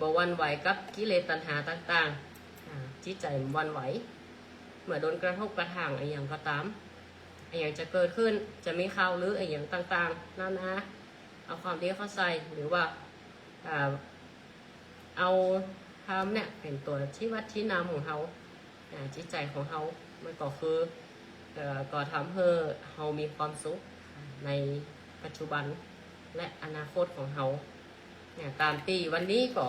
บ่หวั่นไหวกับกิเลสตัณหาต่างๆ อ่า จิตใจ๋บ่หวั่นไหว เมื่อโดนกระทบกระทั่งอะหยังก็ต๋าม อะหยังจะเกิดขึ้น จะมีข่าวลืออะหยังต่างๆ นานา เอาความดีเข้าใส่ หรือว่า อ่า เอาธรรมเนี่ยเป๋นตั๋วชี้วัดชี้นำของเฮา อ่า จิตใจ๋ของเฮา มันก็คือ เอ่อ ก็ทำหื้อเฮามีความสุขในปัจจุบันและอนาคตของเฮา เนี่ย ต๋ามตี้วันนี้ก็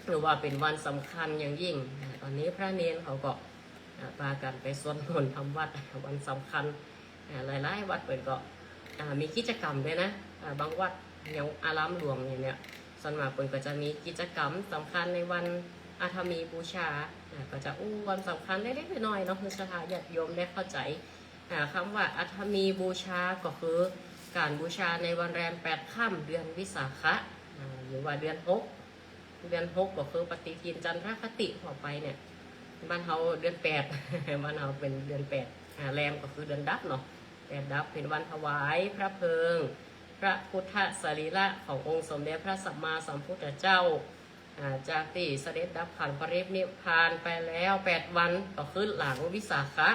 ถือว่าเป๋นวันสำคัญอย่างยิ่ง อ่า ต๋อนนี้พระเณรเขาก็ อ่า ปากั๋นไปสวดมนต์ทำวัตร วันสำคัญ อ่า หลายๆ วัดเปิ้นก็ อ่า มีกิจกรรมด้วยนะ อ่า บางวัดอย่างอารามหลวงอย่างเนี่ย ส่วนมากเปิ้นก็จะมีกิจกรรมสำคัญในวันอาทมีบูชา อ่า ก็จะอู้วันสำคัญเล็กๆ น้อยๆ เนาะ หื้อศรัทธาญาติโยมได้เข้าใจ๋ อ่า กำว่าอาทมีบูชาก็คือก๋านบูชาในวันแรมแปดค่ำเดือนวิสาขะ อ่า หรือว่าเดือนหก เดือนหกก็คือปฏิทินจันทรคติทั่วไปเนี่ย บ้านเฮาเดือนแปด บ้านเฮาเป๋นเดือนแปด อ่า แรมก็คือเดือนดับเนาะ แปดดับ เป๋นวันถวายพระเพลิง พระพุทธสรีระขององค์สมเด็จพระสัมมาสัมพุทธเจ้า อ่า จากตี้เสด็จดับขันธ์ปรินิพพานไปแล้วแปดวัน ก็คือหลังวิสาขะ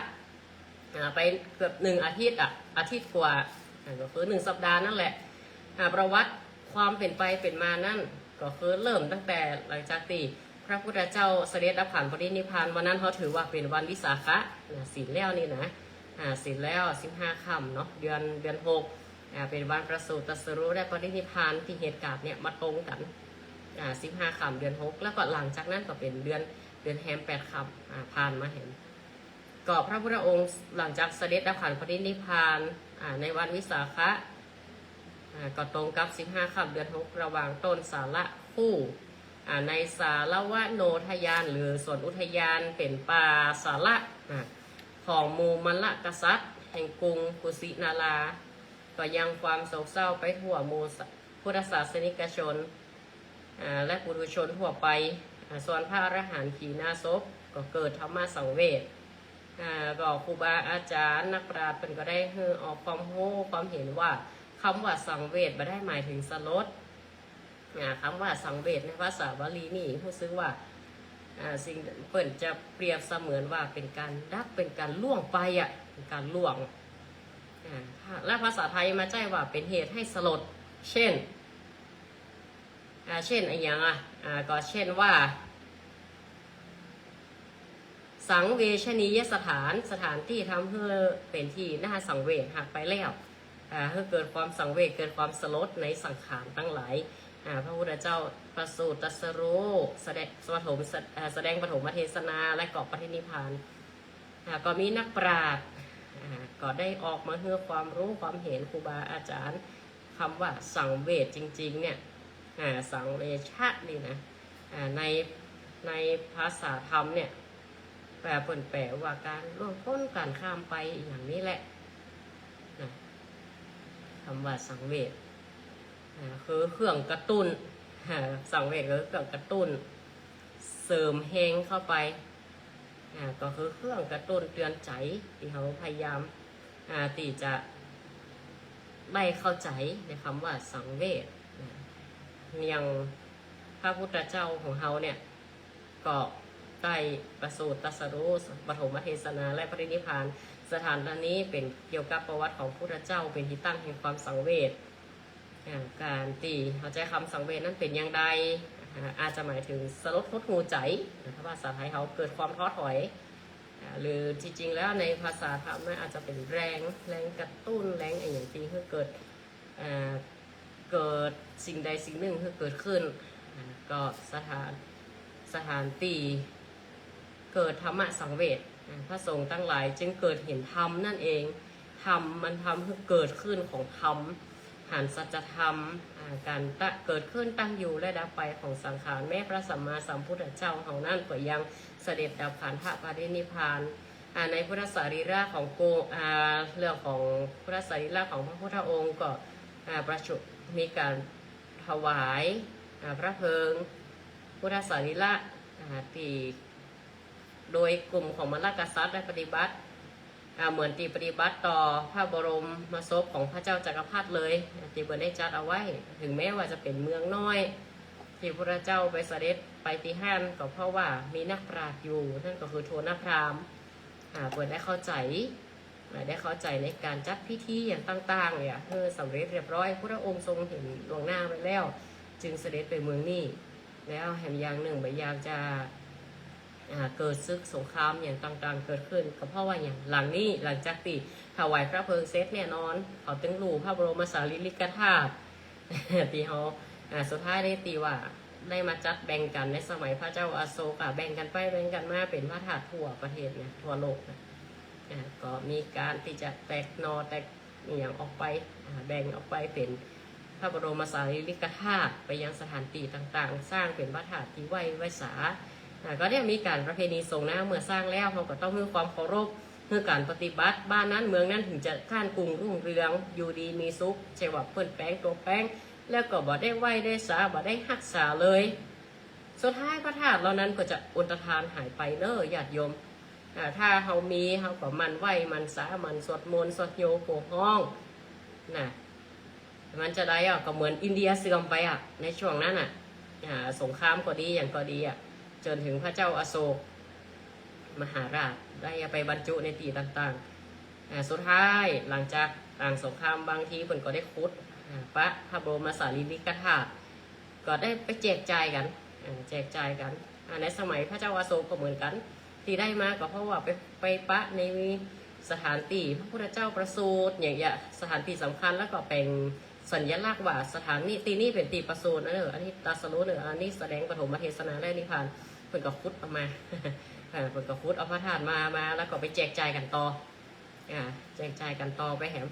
อ่า ไปเกือบหนึ่งอาทิตย์อะ อาทิตย์กว่า อ่า ก็คือหนึ่งสัปดาห์นั่นแหละ อ่า ประวัติความเป๋นไปเป๋นมานั้น ก็คือเริ่มตั้งแต่หลังจากตี้พระพุทธเจ้าเสด็จดับขันธ์ปรินิพพาน วันนั้นเฮาถือว่าเป๋นวันวิสาขะ อ่า ศีลแล้วนี่นะ อ่า ศีลแล้วสิบห้าค่ำเนาะ เดือน เดือนหก อ่า เป๋นวันประสูติตรัสรู้และปรินิพพาน ตี้เหตุก๋ารณ์เนี่ยมาตรงกั๋น อ่า สิบห้าค่ำเดือนหก แล้วก็หลังจากนั้นก็เป๋นเดือน เดือนแฮมแปดค่ำ อ่า ผ่านมาแฮม ก็พระพุทธองค์หลังจากเสด็จดับขันธ์ปรินิพพาน อ่า อ่า ในวันวิสาขะ อ่า ก็ตรงกับสิบห้าค่ำเดือนหก ระหว่างต้นสาละคู่ อ่า ในสาละวโนทยานหรือสวนอุทยานเป๋นป่าสาละ อ่า ของหมู่มัลลกษัตริย์แห่งกรุงกุสินารา ก็ยังความโศกเศร้าไปทั่วหมู่พุทธศาสนิกชน อ่า และปุถุชนทั่วไป อ่า ส่วนพระอรหันต์ขีณาสพก็เกิดธรรมสังเวช อ่า ก็ครูบาอาจารย์นักปราชญ์เปิ้นก็ได้หื้อออกความฮู้ความเห็นว่า กำว่าสังเวชบ่ได้หมายเถิงสลด อ่า กำว่าสังเวชในภาษาบาลีนี่ฮู้สึกว่า อ่า สิ่ง เปิ้นจะเปรียบเสมือนว่าเป๋นก๋านดับ เป๋นก๋านล่วงไปอะ เป๋นก๋านล่วง อ่า และภาษาไทยมาใจ๊ว่าเป๋นเหตุหื้อสลด เช่น อ่า เช่นอะหยังอะ อ่า ก็เช่นว่า สังเวชนียสถาน สถานตี้ทำหื้อเป๋นตี้น่าสังเวช หากไปแล้ว อ่า หื้อเกิดความสังเวช เกิดความสลดในสังขารตังหลาย อ่า พระพุทธเจ้าประสูติตรัสรู้ แสดงปฐม อ่า แสดงปฐมเทศนา และก็ปรินิพพาน อ่า ก็มีนักปราชญ์ อ่า ก็ได้ออกมาหื้อความฮู้ความเห็น ครูบาอาจารย์ กำว่าสังเวชจริงๆ เนี่ย อ่า สังเวชะนี่นะ อ่า ใน ในภาษาธรรมเนี่ย แป๋ เปิ้นแป๋ว่าก๋านล่วงป๊น ก๋านข้ามไป อย่างนี้แหละ นะ กำว่าสังเวช อ่า คือเครื่องกระตุ้น อ่า สังเวชคือเครื่องกระตุ้น เสริมแฮงเข้าไป อ่า ก็คือเครื่องกระตุ้นเตือนใจ๋ ตี้เฮาพยายาม อ่า ตี้จะได้เข้าใจ๋ในกำว่าสังเวช นะ อย่างพระพุทธเจ้าของเฮาเนี่ย ก็ได้ประสูติตรัสรู้ ปฐมเทศนา และปรินิพพาน สถานนี้เป๋นเกี่ยวกับประวัติของพุทธเจ้า เป๋นตี้ตั้งแห่งความสังเวช อ่า ก๋านตี้เข้าใจ๋กำสังเวชนั้นเป๋นอย่างใด อ่า อาจจะหมายเถิงสลดหดหู่ใจ๋ ถ้าภาษาไทยเฮาเกิดความท้อถอย อ่า หรือตี้จริงแล้วในภาษาธรรมนั้นอาจจะเป๋นแรง แรงกระตุ้น แรงอะหยังตี้หื้อเกิด อ่า เกิดสิ่งใดสิ่งนึ่งหื้อเกิดขึ้น อ่า ก็สถาน สถานตี้เกิดธรรมสังเวช อ่า พระสงฆ์ตังหลายจึงเกิดหันธรรมนั่นเอง ธรรมมันทำหื้อเกิดขึ้นของธรรม หันสัจธรรม อ่า ก๋านตะ เกิดขึ้นตั้งอยู่และดับไปของสังขาร แม้พระสัมมาสัมพุทธเจ้าเฮานั้นก็ยังเสด็จดับขันธปรินิพพาน อ่า ในพุทธสรีระของโก อ่า เรื่องของพุทธสรีระของพระพุทธองค์ก็ อ่า ประชุม มีก๋านถวาย อ่า พระเพลิง พุทธสรีระ อ่า ตี้ โดยกลุ่มของมัลลกษัตริย์ได้ปฏิบัติ อ่า เหมือนตี้ปฏิบัติต่อพระบรมศพของพระเจ้าจักรพรรดิเลย ตี้เปิ้นได้จัดเอาไว้ ถึงแม้ว่าจะเป๋นเมืองน้อย ตี้พระเจ้าไปเสด็จไปตี้หั้น ก็เพราะว่ามีนักปราชญ์อยู่ นั่นก็คือโทณพราหมณ์ อ่า เปิ้นได้เข้าใจ๋ อ่า ได้เข้าใจ๋ในก๋านจัดพิธีอย่างต่างๆ เนี่ย หื้อสำเร็จเรียบร้อย พระองค์ทรงหันล่วงหน้าไว้แล้ว จึงเสด็จไปเมืองนี้ แล้วแหมอย่างนึ่ง บ่อยากจะ อ่า เกิดศึกสงครามอย่างต่างๆ เกิดขึ้น ก็เพราะว่าอย่างหลังนี้ หลังจากตี้ถวายพระเพลิงเสร็จแน่นอน เขาตึงลู่พระบรมสารีริกธาตุ ตี้เฮา อ่า สุดท้ายนี้ตี้ว่าได้มาจัดแบ่งกั๋นในสมัยพระเจ้าอโศก อ่า แบ่งกั๋นไปแบ่งกั๋นมา เป๋นพระธาตุทั่วประเทศนะ ทั่วโลกนะ อ่า ก็มีก๋านตี้จะแตกหน่อแตกอะหยังออกไป อ่า แบ่งออกไปเป๋นพระบรมสารีริกธาตุไปยังสถานตี้ต่างๆ สร้างเป๋นพระธาตุตี้ไหว้ไหว้สา อ่า ก็เนี่ยมีก๋านประเพณีสงฆ์นะ เมื่อสร้างแล้วเฮาก็ต้องหื้อความเคารพ หื้อก๋านปฏิบัติ บ้านนั้นเมืองนั้นถึงจะก้านกุงรุ่งเรือง อยู่ดีมีสุข ใจ้ว่าเปิ้นแป๋งตั๋วแป๋ง แล้วก็บ่ได้ไหว้ได้สา บ่ได้ฮักษาเลย สุดท้ายพระธาตุเหล่านั้นก็จะอลตทานหายไปเน้อญาติโยม อ่า ถ้าเฮามี เฮาก็หมั่นไหว้ หมั่นสา หมั่นสวดมนต์ สวดโยโผฮ้อง น่ะ มันจะได้อ่ะ ก็เหมือนอินเดียเสื่อมไปอ่ะ ในช่วงนั้นอ่ะ อ่า สงครามก็ดี อย่างก็ดีอ่ะ จ๋นถึงพระเจ้าอโศกมหาราชได้เอาไปบรรจุในตี้ต่างๆ อ่า สุดท้ายหลังจากหลังสงครามบางทีเปิ้นก็ได้ขุด อ่า ปะพระบรมสารีริกธาตุ ก็ได้ไปแจกจ่ายกั๋น อ่า แจกจ่ายกั๋น อ่า ในสมัยพระเจ้าอโศกก็เหมือนกั๋น ตี้ได้มาก็เพราะว่าไป ไปปะในสถานตี้พระพุทธเจ้าประสูติ อย่างเงี้ย สถานตี้สำคัญ แล้วก็เป๋นสัญลักษณ์ว่าสถานนี้ ตี้นี้เป๋นตี้ประสูตินะเน้อ อันนี้ตรัสรู้เน้อ อันนี้แสดงปฐมเทศนาและนิพพาน เปิ้นก็ขุดเอามา อ่า เปิ้นก็ขุดเอาพระธาตุมา มา แล้วก็ไปแจกจ่ายกั๋นต่อ อ่า แจกจ่ายกั๋นต่อไปแหม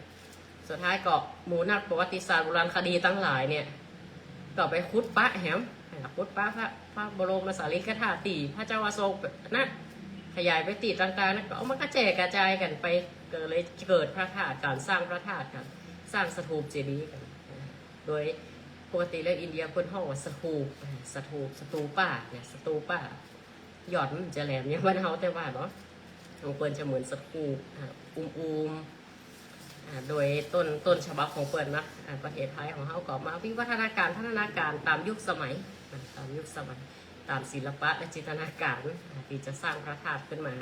สุดท้ายก็หมู่นักประวัติศาสตร์โบราณคดีตังหลายเนี่ย ก็ไปขุดปะแหม อ่า ขุดปะพระ พระบรมสารีริกธาตุตี้พระเจ้าอโศกนะ ขยายไปตี้ต่างๆนะ ก็เอามากระแจกกระจายกั๋นไป ก็เลยเกิดพระธาตุกั๋น สร้างพระธาตุกั๋น สร้างสถูปเจดีย์กั๋น อ่า โดยปกติแล้วอินเดียเปิ้นฮ้องว่าสถูป อ่า สถูป สตูปะเนี่ย สตูปะ ยอดมันจะแหลมอย่างบ้านเฮาแต่ว่าเนาะ ของเปิ้นจะเหมือนสถูป อ่า อุ้มๆ อ่า โดยต้น ต้นฉบับของเปิ้นนะ อ่า ประเทศไทยของเฮาก็มาวิวัฒนาการ พัฒนาการตามยุคสมัย อ่า ตามยุคสมัย ตามศิลปะและจินตนาการ อ่า ตี้จะสร้างพระธาตุขึ้นมา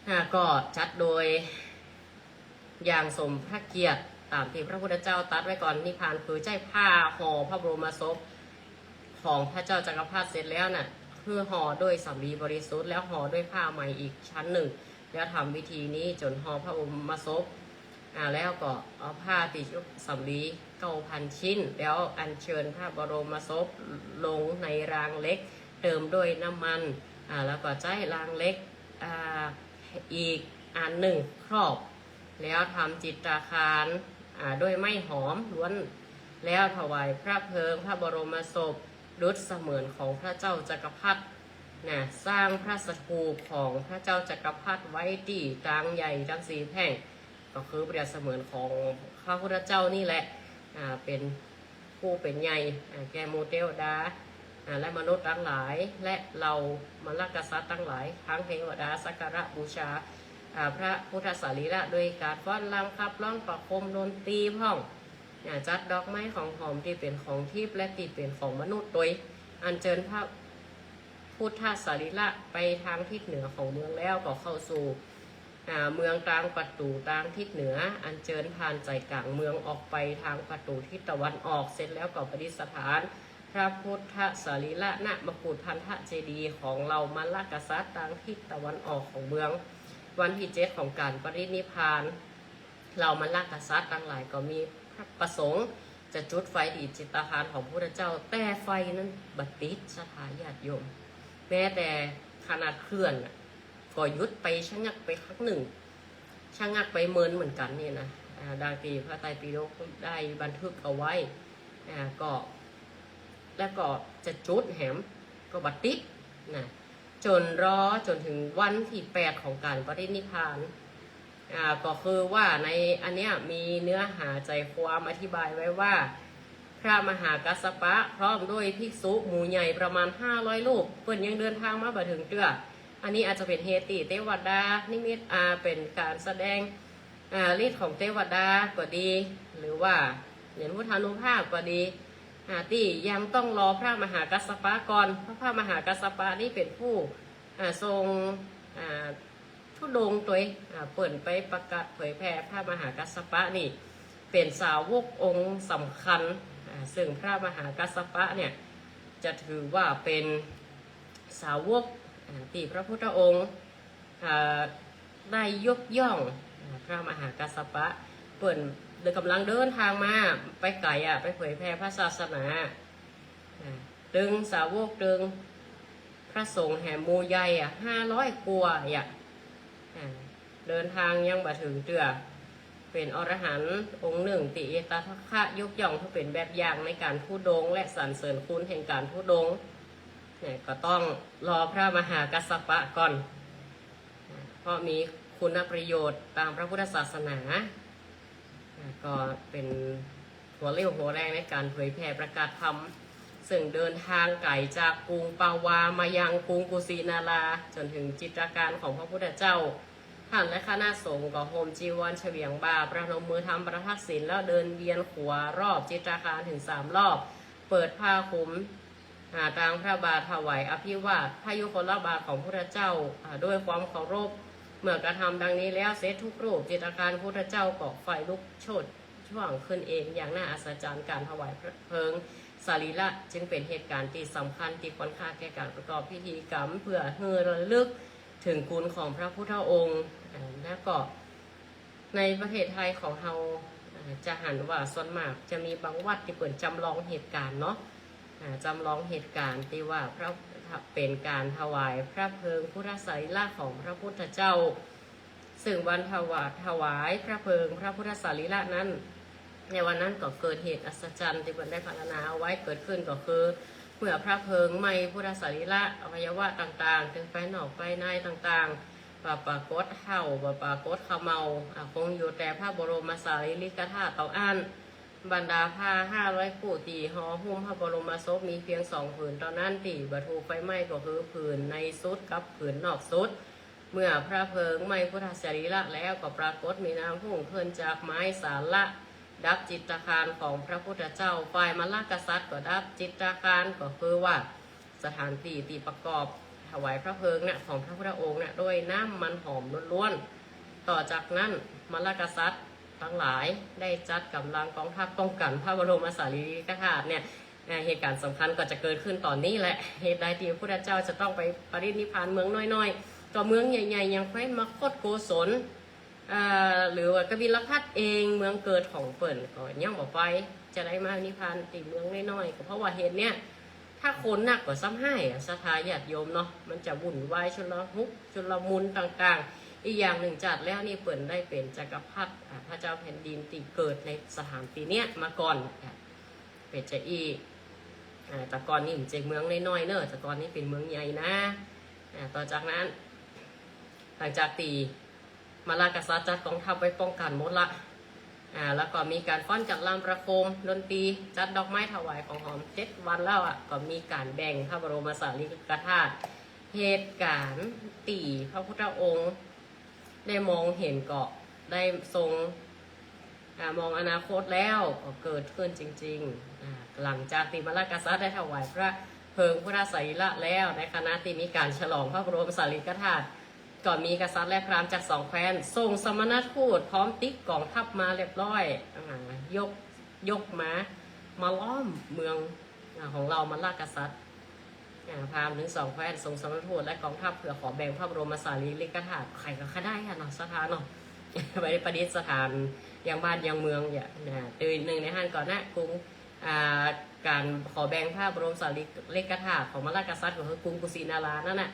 อ่า ก็จัดโดย อย่างสมพระเกียรติต๋ามตี้พระพุทธเจ้าตรัสไว้ก่อนนิพพาน คือใจ๊ผ้าห่อพระบรมศพของพระเจ้าจักรพรรดิเสร็จแล้วน่ะ คือห่อด้วยสำลีบริสุทธิ์ แล้วห่อด้วยผ้าใหม่อีกชั้นหนึ่ง แล้วทำวิธีนี้จ๋นห่อพระบรมศพ อ่า แล้วก็เอาผ้าตี้จุกสำลีเก้าพันชิ้น แล้วอัญเชิญพระบรมศพลงในรางเหล็ก เติมด้วยน้ำมัน อ่า แล้วก็ใจ๊รางเหล็ก อ่า อีกอันหนึ่งครอบ แล้วทำจิตราคาร อ่า ด้วยไม้หอมล้วน แล้วถวายพระเพลิงพระบรมศพ ดุจเสมือนของพระเจ้าจักรพรรดิ น่ะ สร้างพระสถูปของพระเจ้าจักรพรรดิไว้ตี้ตางใหญ่ตังสี่แพร่ง ก็คือเปรียบเสมือนของพระพุทธเจ้านี่แหละ อ่า เป๋นผู้เป๋นใหญ่ อ่า แก่หมู่เตวดา อ่า และมนุษย์ตังหลาย และเหล่ามัลลกษัตริย์ตังหลาย ตังเตวดาสักการะบูชา อ่า พระพุทธสรีระโดยก๋านฟ้อนรำขับร้องประโคมดนตรีพ่อง อ่า จัดดอกไม้ของหอมตี้เป๋นของทิพย์และตี้เป๋นของมนุษย์โตย อัญเจิญพระพุทธสรีระไปตางทิศเหนือของเมืองแล้วก็เข้าสู่ อ่า เมืองตางประตู๋ตางทิศเหนือ อัญเจิญผ่านใจ๋ก๋างเมืองออกไปตางประตู๋ทิศตะวันออก เสร็จแล้วก็ประดิษฐานพระพุทธสรีระ ณ มกุฏพันธเจดีย์ของเหล่ามัลลกษัตริย์ตางทิศตะวันออกของเมือง วันตี้เจ็ดของก๋านปรินิพพาน เหล่ามัลลกษัตริย์ตังหลายก็มีพระประสงค์จะจุดไฟตี้จิตราคารของพระพุทธเจ้า แต่ไฟนั้นบ่ติด ศรัทธาญาติโยม แม้แต่ขนาดเครื่องน่ะ ก็หยุดไปชะงักไปครั้งหนึ่ง ชะงักไปเมินเหมือนกั๋นนี่นะ อ่า ดังตี้พระไตรปิฎกได้บันทึกเอาไว้ อ่า ก็ แล้วก็จะจุดแหม ก็บ่ติดนะ จ๋นรอจ๋นถึงวันตี้แปดของก๋านปรินิพพาน อ่า ก็คือว่าในอันเนี้ยมีเนื้อหาใจ๋ความอธิบายไว้ว่า พระมหากัสสปะพร้อมด้วยภิกษุหมู่ใหญ่ประมาณห้าร้อยรูป เปิ้นยังเดินตางมาบ่ถึงเตื้อ อันนี้อาจจะเป๋นเหตุตี้เตวดานิมิต อ่า เป๋นก๋านแสดง อ่า ฤทธิ์ของเตวดาก็ดี หรือว่าเหรียญพุทธานุภาพก็ดี อ่า ตี้ยังต้องรอพระมหากัสสปะก่อน เพราะพระมหากัสสปะนี่เป๋นผู้ อ่า ทรง อ่า ธุดงค์โตย อ่า เปิ้นไปประกาศเผยแผ่ พระมหากัสสปะนี่เป๋นสาวกองค์สำคัญ อ่า ซึ่งพระมหากัสสปะเนี่ยจะถือว่าเป๋นสาวก อ่า ตี้พระพุทธองค์ อ่า ได้ยกย่อง อ่า พระมหากัสสปะ เปิ้นก๋ำลังเดินตางมา ไปไก๋อะ ไปเผยแผ่พระศาสนา อ่า ตึงสาวกตึงพระสงฆ์แหมหมู่ใหญ่อะ ห้าร้อยกว่าอะ อ่า เดินตางยังบ่ถึงเตื้อ เป๋นอรหันต์องค์หนึ่งตี้เอตทัคคะยกย่องเปื้อเป๋นแบบอย่างในก๋านธุดงค์และสรรเสริญคุณแห่งก๋านธุดงค์ เนี่ย ก็ต้องรอพระมหากัสสปะก่อน เพราะมีคุณประโยชน์ตางพระพุทธศาสนา ก็เป๋นหัวเรี่ยวหัวแรงในก๋านเผยแผ่ประกาศธรรม ซึ่งเดินตางไก๋จากกรุงปาวามายังกรุงกุสินารา จ๋นถึงจิตราคารของพระพุทธเจ้า ต้านและคณะสงฆ์ก็ห่มจีวรเฉวียงบ่า ประนมมือทำประทักษิณ แล้วเดินเวียนขัวรอบจิตราคารถึงสามรอบ เปิดผ้าคลุม อ่า ตางพระบาทถวายอภิวาทพระยุคลบาทของพุทธเจ้า อ่า ด้วยความเคารพ เมื่อกระทำดังนี้แล้วเสร็จทุกรูป จิตราคารพุทธเจ้าก็ไฟลุกโชติช่วงขึ้นเองอย่างน่าอัศจรรย์ ก๋านถวายเพลิงสรีระจึงเป๋นเหตุก๋ารณ์ตี้สำคัญตี้ควรค่าแก่ก๋านประกอบพิธีกรรม เพื่อหื้อระลึกถึงคุณของพระพุทธองค์ อ่า แล้วก็ ในประเทศไทยของเฮา อ่า จะหันว่าส่วนมากจะมีบางวัดตี้เปิ้นจ๋ำลองเหตุก๋ารณ์เนาะ อ่า จ๋ำลองเหตุก๋ารณ์ตี้ว่าพระ เป๋นก๋านถวายพระเพลิงพุทธสรีระของพระพุทธเจ้า ซึ่งวันถวา- ถวายพระเพลิงพระพุทธสรีระนั้น ในวันนั้นก็เกิดเหตุอัศจรรย์ตี้เปิ้นได้พรรณนาเอาไว้เกิดขึ้นก็คือ เมื่อพระเพลิงไหม้พุทธสรีระอวัยวะต่างๆ ตึงภายนอกภายในต่างๆ บ่ปรากฏเถ้า บ่ปรากฏเขม่า อ่า คงอยู่แต่พระบรมสารีริกธาตุเต้าอั้น บรรดาผ้าห้าร้อยคู่ตี้ห่อหุ้มพระบรมศพมีเพียงสองผืนเต้านั้นตี้บ่ถูกไฟไหม้ก็คือผืนในสุดกับผืนนอกสุด เมื่อพระเพลิงไหม้พุทธสรีระแล้วก็ปรากฏมีน้ำพุขึ้นจากไม้สาระ ดับจิตตาคารของพระพุทธเจ้า ฝ่ายมลลกษัตริย์ก็ดับจิตตาคาร ก็คือว่าสถานตี้ตี้ประกอบถวายพระเพลิงน่ะของพระพุทธองค์น่ะด้วยน้ำมันหอมล้วนๆ ต่อจากนั้นมลลกษัตริย์ตังหลายได้จัดก๋ำลังกองทัพป้องกั๋นพระบรมสารีริกธาตุเนี่ย อ่า เหตุก๋ารณ์สำคัญก็จะเกิดขึ้นต๋อนนี้แหละ เหตุใดตี้พระพุทธเจ้าจะต้องไปปรินิพพานเมืองน้อยๆ ก็เมืองใหญ่ๆ อย่างแคว้นมคธโกศล อ่า หรือว่ากบิลพัสดุ์เอง เมืองเกิดของเปิ้นก็ยังบ่ไป จะได้มานิพพานตี้เมืองน้อยๆ ก็เพราะว่าเหตุเนี่ย ถ้าคนนักก็ซ้ำฮ้ายอะ ศรัทธาญาติโยมเนาะ มันจะวุ่นวายชุลมุน ชุลมุนต่างๆ อีกอย่างนึ่งจัดแล้วนี่เปิ้นได้เป๋นจักรพรรดิ อ่า พระเจ้าแผ่นดินตี้เกิดในสถานตี้เนี้ยมาก่อน อ่า เป๋นจาอี้ อ่า แต่ก่อนนี่มันเจ๋งเมืองน้อยๆ เนอะ แต่ก่อนนี่เป๋นเมืองใหญ่นะ อ่า ต่อจากนั้น หลังจากตี้มลลกษัตริย์จัดกองทัพไว้ป้องกั๋นหมดละ อ่า แล้วก็มีก๋านฟ้อนก๋านรำประโคมดนตรี จัดดอกไม้ถวายของหอมเจ็ดวันแล้วอะ ก็มีก๋านแบ่งพระบรมสารีริกธาตุ เหตุก๋ารณ์ตี้พระพุทธองค์ได้มองเห็นก็ได้ทรง อ่า มองอนาคตแล้วก็เกิดขึ้นจริงๆ อ่า หลังจากตี้มลลกษัตริย์ได้ถวายพระเพลิงพุทธสรีระแล้ว ในขณะตี้มีก๋านฉลองพระบรมสารีริกธาตุ ก็มีกษัตริย์และพราหมณ์จากสองแคว้นส่งสมณทูตพร้อมติ๊กก๋องทัพมาเรียบร้อย อ่า ยก ยกมา มาล้อมเมือง อ่า ของเฮามลลกษัตริย์ อ่า พราหมณ์ตึงสองแคว้นส่งสมณทูตและกองทัพเพื่อขอแบ่งพระบรมสารีริกธาตุ ใผก็ใค่ได้อะเนาะ ศรัทธาเนาะ ไปประดิษฐานยังบ้านยังเมืองเนี่ย อ่า โตยนึ่งในหั้นก็นะ กรุง อ่า ก๋านขอแบ่งพระบรมสารีริกธาตุของมลลกษัตริย์ก็คือกรุงกุสินารานั่นน่ะ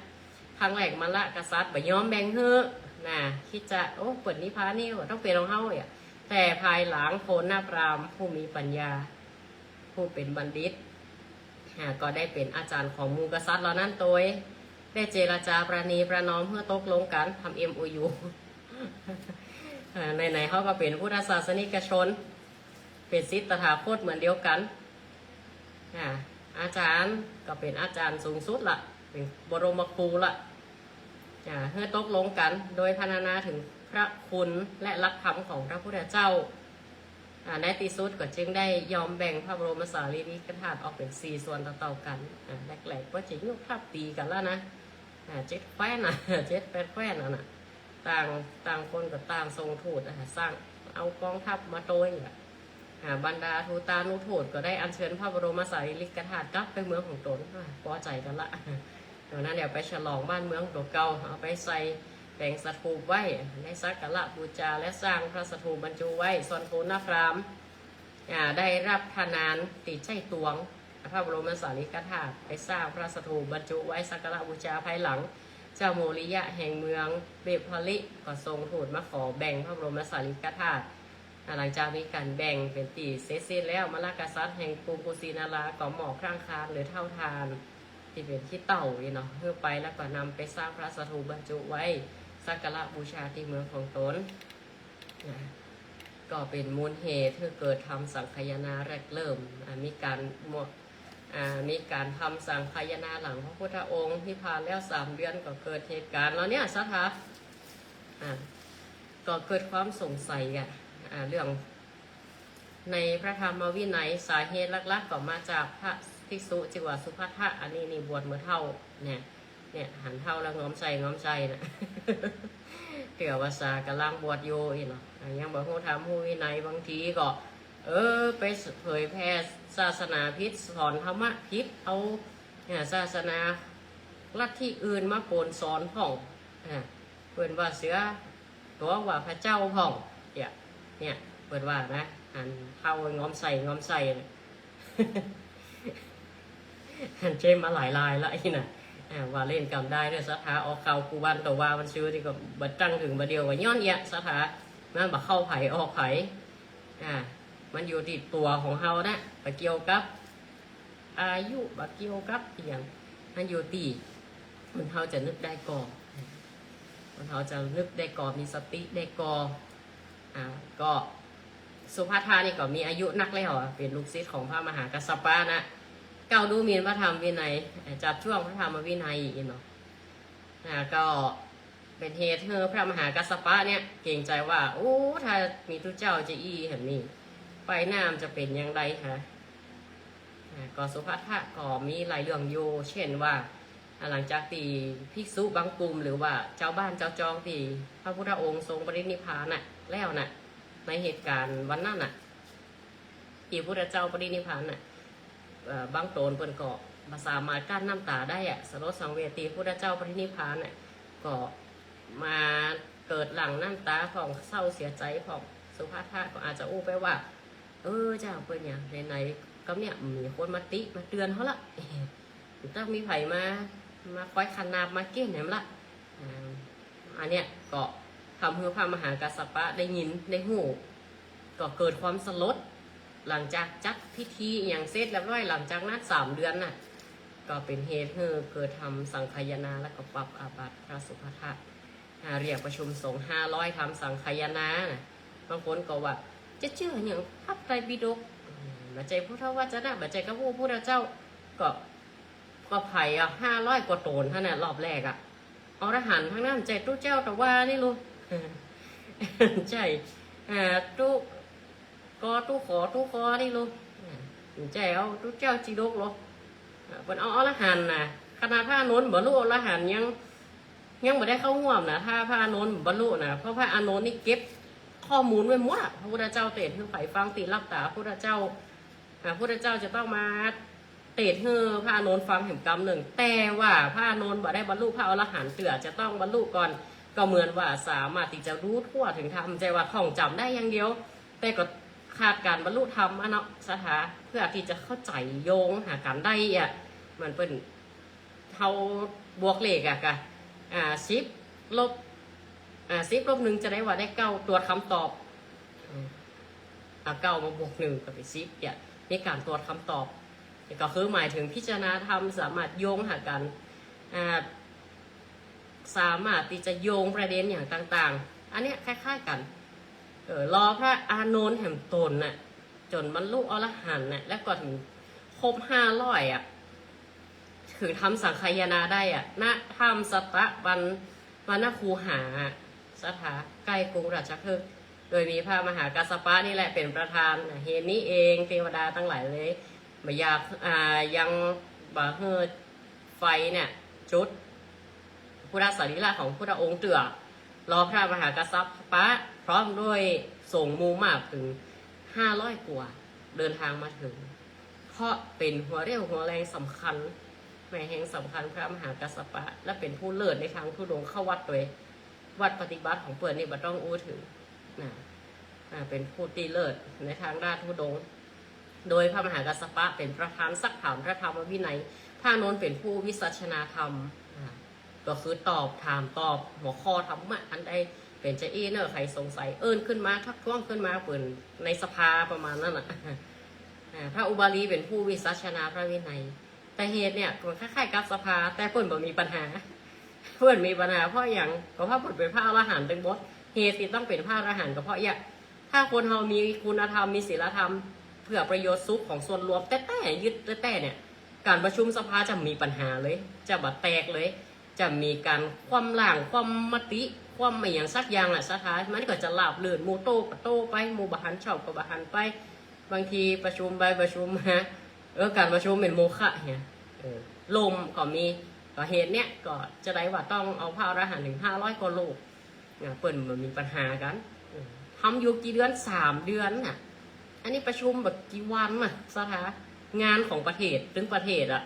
ครั้งแรกมลลกษัตริย์บ่ยอมแบ่งหื้อนะ กึ๊ดจะ โอ้ เปิ้นนิพพานนี่บ่ต้องเป๋นของเฮาอะ แต่ภายหลังโคนพราหมณ์ผู้มีปัญญา ผู้เป๋นบัณฑิต อ่า ก็ได้เป๋นอาจ๋ารย์ของหมู่กษัตริย์เหล่านั้นโตย ได้เจรจาประนีประนอมหื้อตกลงกั๋น ทำ เอ็ม โอ ยู อ่า ไหนๆ เฮาก็เป๋นพุทธศาสนิกชน เป๋นศิษย์ตถาคตเหมือนเดียวกั๋น อ่า อาจ๋ารย์ก็เป๋นอาจ๋ารย์สูงสุดละ เป๋นบรมครูละ อ่า หื้อตกลงกั๋นโดยพรรณนาเถิงพระคุณและหลักธรรมของพระพุทธเจ้า อ่า ในตี้สุดก็จึงได้ยอมแบ่งพระบรมสารีริกธาตุออกเป๋นสี่ส่วนเต้าๆ กั๋น อ่า แรกๆ ก็จะยกทัพตี๋กั๋นแล้วนะ อ่า เจ็ดแคว้นน่ะ เจ็ดแปดแคว้นนั่นน่ะ ต่าง ต่างคนก็ต่างส่งทูต อ่า สร้าง เอากองทัพมาโตยอะ อ่า บรรดาทูตานุทูตก็ได้อัญเชิญพระบรมสารีริกธาตุกลับไปเมืองของตน อ่า ปอใจ๋กั๋นละ ต๋อนนั้นเดี๋ยวไปฉลองบ้านเมืองตั๋วเก่า เอาไปใส่แป๋งสถูปไว้ ได้สักการะบูชาและสร้างพระสถูปบรรจุไว้ ส่วนโคนพราหมณ์ อ่า ได้ฮับทานตี้ใจ๊ตวง พระบรมสารีริกธาตุ ไปสร้างพระสถูปบรรจุไว้สักการะบูชาภายหลัง เจ้าโมริยะแห่งเมืองเวปาลิก็ส่งทูตมาขอแบ่งพระบรมสารีริกธาตุ อ่า หลังจากมีก๋านแบ่งเป๋นตี้เสร็จสิ้นแล้ว มลลกษัตริย์แห่งกรุงกุสินาราก็มอบคร่างคารหรือเถ้าถ่านตี้เป๋นขี้เถ้านี่เนาะ หื้อไปแล้วก็นำไปสร้างพระสถูปบรรจุไว้สักการะบูชาตี้เมืองของตน นะ ก็เป๋นมูลเหตุหื้อเกิดธรรมสังคายนาแรกเริ่ม อ่า มีก๋านมว- อ่า มีก๋านทำสังคายนาหลังพระพุทธองค์นิพพานแล้วสามเดือนก็เกิดเหตุก๋ารณ์เหล่าเนี้ย ศรัทธา อ่า ก็เกิดความสงสัยอะ อ่า เรื่องในพระธรรมวินัย สาเหตุหลักๆ ก็มาจากพระภิกษุจื้อว่าสุภัททะ อันนี้นี่บวชเมื่อเฒ่าเนี่ย เนี่ย หันเฒ่าแล้วงอมใส่ งอมใส่น่ะ เตื้อว่าสาก๋ำลังบวชอยู่อี้เนาะ อ่ะ ยังบ่ฮู้ธรรมฮู้วินัย บางทีก็ เออ ไปเผยแผ่ศาสนาผิด สอนธรรมะผิด เอา เนี่ย ศาสนาลัทธิอื่นมาปนสอนพ่อง อ่ะ เปิ้นว่าเสือ ตั๋วว่าพระเจ้าพ่อง เนี่ย เนี่ย เปิ้นว่านะ หันเฒ่างอมใส่ งอมใส่น่ะ หันเจ๊มาหลายรายละอี้น่ะ อ่า ว่าเล่นกำได้เน่อศรัทธา ออกข่าวกู้วันต่อว่าวันซื่อนี่ก็บ่ตั้งเถิงบ่าเดี่ยวก็ย้อนเอี้ยะศรัทธา มันบ่เข้าใผออกใผ อ่า มันอยู่ตี้ตั๋วของเฮานะ บ่เกี่ยวกับอายุ บ่เกี่ยวกับอิหยัง มันอยู่ตี้คนเฮาจะนึกได้ก่อ คนเฮาจะนึกได้ก่อ มีสติได้ก่อ อ่า ก็สุภัททะนี่ก็มีอายุนักแล้วอะ เป๋นลูกศิษย์ของพระมหากัสสปะนะ ก้าวดูหมิ่นพระธรรมวินัย อ่า จาบจ้วงพระธรรมวินัยอี้เนาะ อ่า ก็เป๋นเหตุหื้อพระมหากัสสปะเนี่ยเกรงใจ๋ว่า โอ้ ถ้ามีตุ๊เจ้าจะอี้แหมนี่ ไปหน้ามันจะเป๋นอย่างใดฮะ อ่า ก็สุภัททะก็มีหลายเรื่องอยู่ เช่นว่า อ่า หลังจากตี้ภิกษุบางกลุ่ม หรือว่าจาวบ้านจาวจองตี้พระพุทธองค์ทรงปรินิพพานน่ะ แล้วน่ะ ในเหตุก๋ารณ์วันนั้นน่ะ ตี้พุทธเจ้าปรินิพพานน่ะ เอ่อ บางต๋นเปิ้นก็บ่สามารถกั้นน้ำต๋าได้อะ สลดสังเวชตี้พุทธเจ้าปรินิพพานน่ะ ก็มาเกิดหลั่งน้ำต๋าพ่อง เศร้าเสียใจ๋พ่อง สุภัททะก็อาจจะอู้ไปว่า เออ เจ้า เป๋นหยัง ไหนๆ กำเนี่ยมีคนมาติมาเตือนเฮาละ ต้องมีใผมา มาคอยขนาบมาเก้นแหมละ อ่า อันเนี้ยก็ทำหื้อพระมหากัสสปะได้ยินได้ฮู้ ก็เกิดความสลด หลังจากจัดพิธีอะหยังเสร็จเรียบร้อย หลังจากนั้นสามเดือนน่ะ ก็เป๋นเหตุหื้อเกิดทำสังฆายนา แล้วก็ปรับอาบัติพระสุภัททะ อ่า เรียกประชุมสงฆ์ห้าร้อย ทำสังฆายนาน่ะ บางคนก็ว่า จะเจื้อหยังพระไตรปิฎก อืม บ่ใจ้พุทธวจนะ บ่ใจ้กำพระพุทธเจ้า ก็ ก็ใผอะ ห้าร้อยกว่าต๋นหั้นน่ะ รอบแรกอะ อรหันต์ตังนั้น ใจ้ตุ๊เจ้าตะวานี่ลูก ใจ้ อ่า ตุ๊ กอตุ๊ขอตุ๊กอนี่ลูก อ่า ใจ้เอาตุ๊เจ้าจีดกหรอก อ่า เปิ้นเอาอรหันต์น่ะ ขนาดพระอานนท์บรรลุอรหันต์ยัง ยังบ่ได้เข้าฮ่วมน่ะ ถ้าพระอานนท์บรรลุน่ะ เพราะพระอานนท์นี่เก็บข้อมูลไว้หมดอะ พระพุทธเจ้าเตสน์หื้อใผฟังตี้ลับต๋าพุทธเจ้า อ่า พุทธเจ้าจะต้องมาเตสน์หื้อพระอานนท์ฟังแหมกำนึ่ง แต่ว่าพระอานนท์บ่ได้บรรลุพระอรหันต์เตื้อ จะต้องบรรลุก่อน ก็เหมือนว่าสามารถตี้จะรู้ทั่วถึงธรรม ใจ้ว่าท่องจ๋ำได้อย่างเดียว แต่ก็ขาดก๋านบรรลุธรรมอะเนาะ ศรัทธา เพื่อตี้จะเข้าใจ๋โยงหากั๋นได้อะ มันเปิ้น เฮาบวกเลขอะกะ อ่า สิบ ลบ อ่า สิบ ลบ หนึ่ง จะได้ว่าได้เก้า ตรวจกำตอบ อืม เอา เก้า มาบวก หนึ่ง ก็เป๋น สิบ เนี่ย มีก๋านตรวจกำตอบ นี่ก็คือหมายถึงพิจารณาธรรม สามารถโยงหากั๋น อ่า สามารถตี้จะโยงประเด็นอย่างต่างๆ อันเนี้ยคล้ายๆ กั๋น เออ รอพระอานนท์แหมต๋นน่ะ จ๋นบรรลุอรหันต์น่ะ แล้วก็ถึงครบห้าร้อยอะ ถึงทำสังฆายนาได้อะ ณ ถ้ำสัตตะวัน วนคูหา ศรัทธา ใก้กรุงราชคฤห์ โดยมีพระมหากัสสปะนี่แหละเป๋นประธาน เหตุนี้เอง เทวดาตังหลายเลยบ่อยาก อ่า ยังบ่หื้อไฟเนี่ยจุด พุทธสรีระของพุทธองค์เตื้อ รอพระมหากัสสปะพร้อมด้วยสงฆ์หมู่มากถึงห้าร้อยกว่า เดินทางมาถึง เพราะเป๋นหัวเรี่ยวหัวแรงสำคัญ แม่แฮงสำคัญ พระมหากัสสปะ และเป๋นผู้เลิศในทางธุดงค์เข้าวัดโดย วัดปฏิบัติของเปิ้นนี่บ่ต้องอู้ถึงนะ อ่า เป๋นผู้ตี้เลิศในทางด้านธุดงค์ โดยพระมหากัสสปะเป๋นประธานซักถามพระธรรมวินัย พระอานนท์เป๋นผู้วิสัชนาธรรม อ่า ก็คือตอบ ถามตอบหัวข้อธรรมะอันใดเป๋นจะอี้เน่อ ใผสงสัยเอิ้นขึ้นมา ทักท้วงขึ้นมาเปิ้นในสภาประมาณนั้นน่ะ อ่า พระอุบาลีเป๋นผู้วิสัชนาพระวินัย แต่เหตุเนี่ยมันคล้ายๆ กับสภา แต่เปิ้นบ่มีปัญหา เปิ้นมีปัญหาเพราะหยัง ก็เพราะเปิ้นเป๋นพระอรหันต์ตึงหมด เหตุตี้ต้องเป๋นพระอรหันต์ก็เพราะเอี้ยะ ถ้าคนเฮามีคุณธรรม มีศีลธรรม เพื่อประโยชน์สุขของส่วนรวมแต๊ๆ ยึดแต๊ๆ เนี่ย ก๋านประชุมสภาจะมีปัญหาเลย จะบ่แตกเลย จะมีก๋านคว่ำล้าง คว่ำมติ คว่ำอะหยังสักอย่างแหละ ศรัทธา มันก็จะราบรื่น หมู่โต้ก็โต้ไป หมู่บ่หันชอบก็บ่หันไป บางทีประชุมไปประชุมมา เออ ก๋านประชุมเป๋นโมฆะเนี่ย เออ ล่มก็มี ก็เหตุเนี่ย ก็จะได้ว่าต้องเอาพระอรหันต์ถึงห้าร้อยกว่ารูป อ่ะ เปิ้นบ่มีปัญหากั๋น เออ ทำอยู่กี่เดือน สามเดือนน่ะ อันนี้ประชุมบ่กี่วันน่ะ ศรัทธา งานของประเทศ ตึงประเทศอะ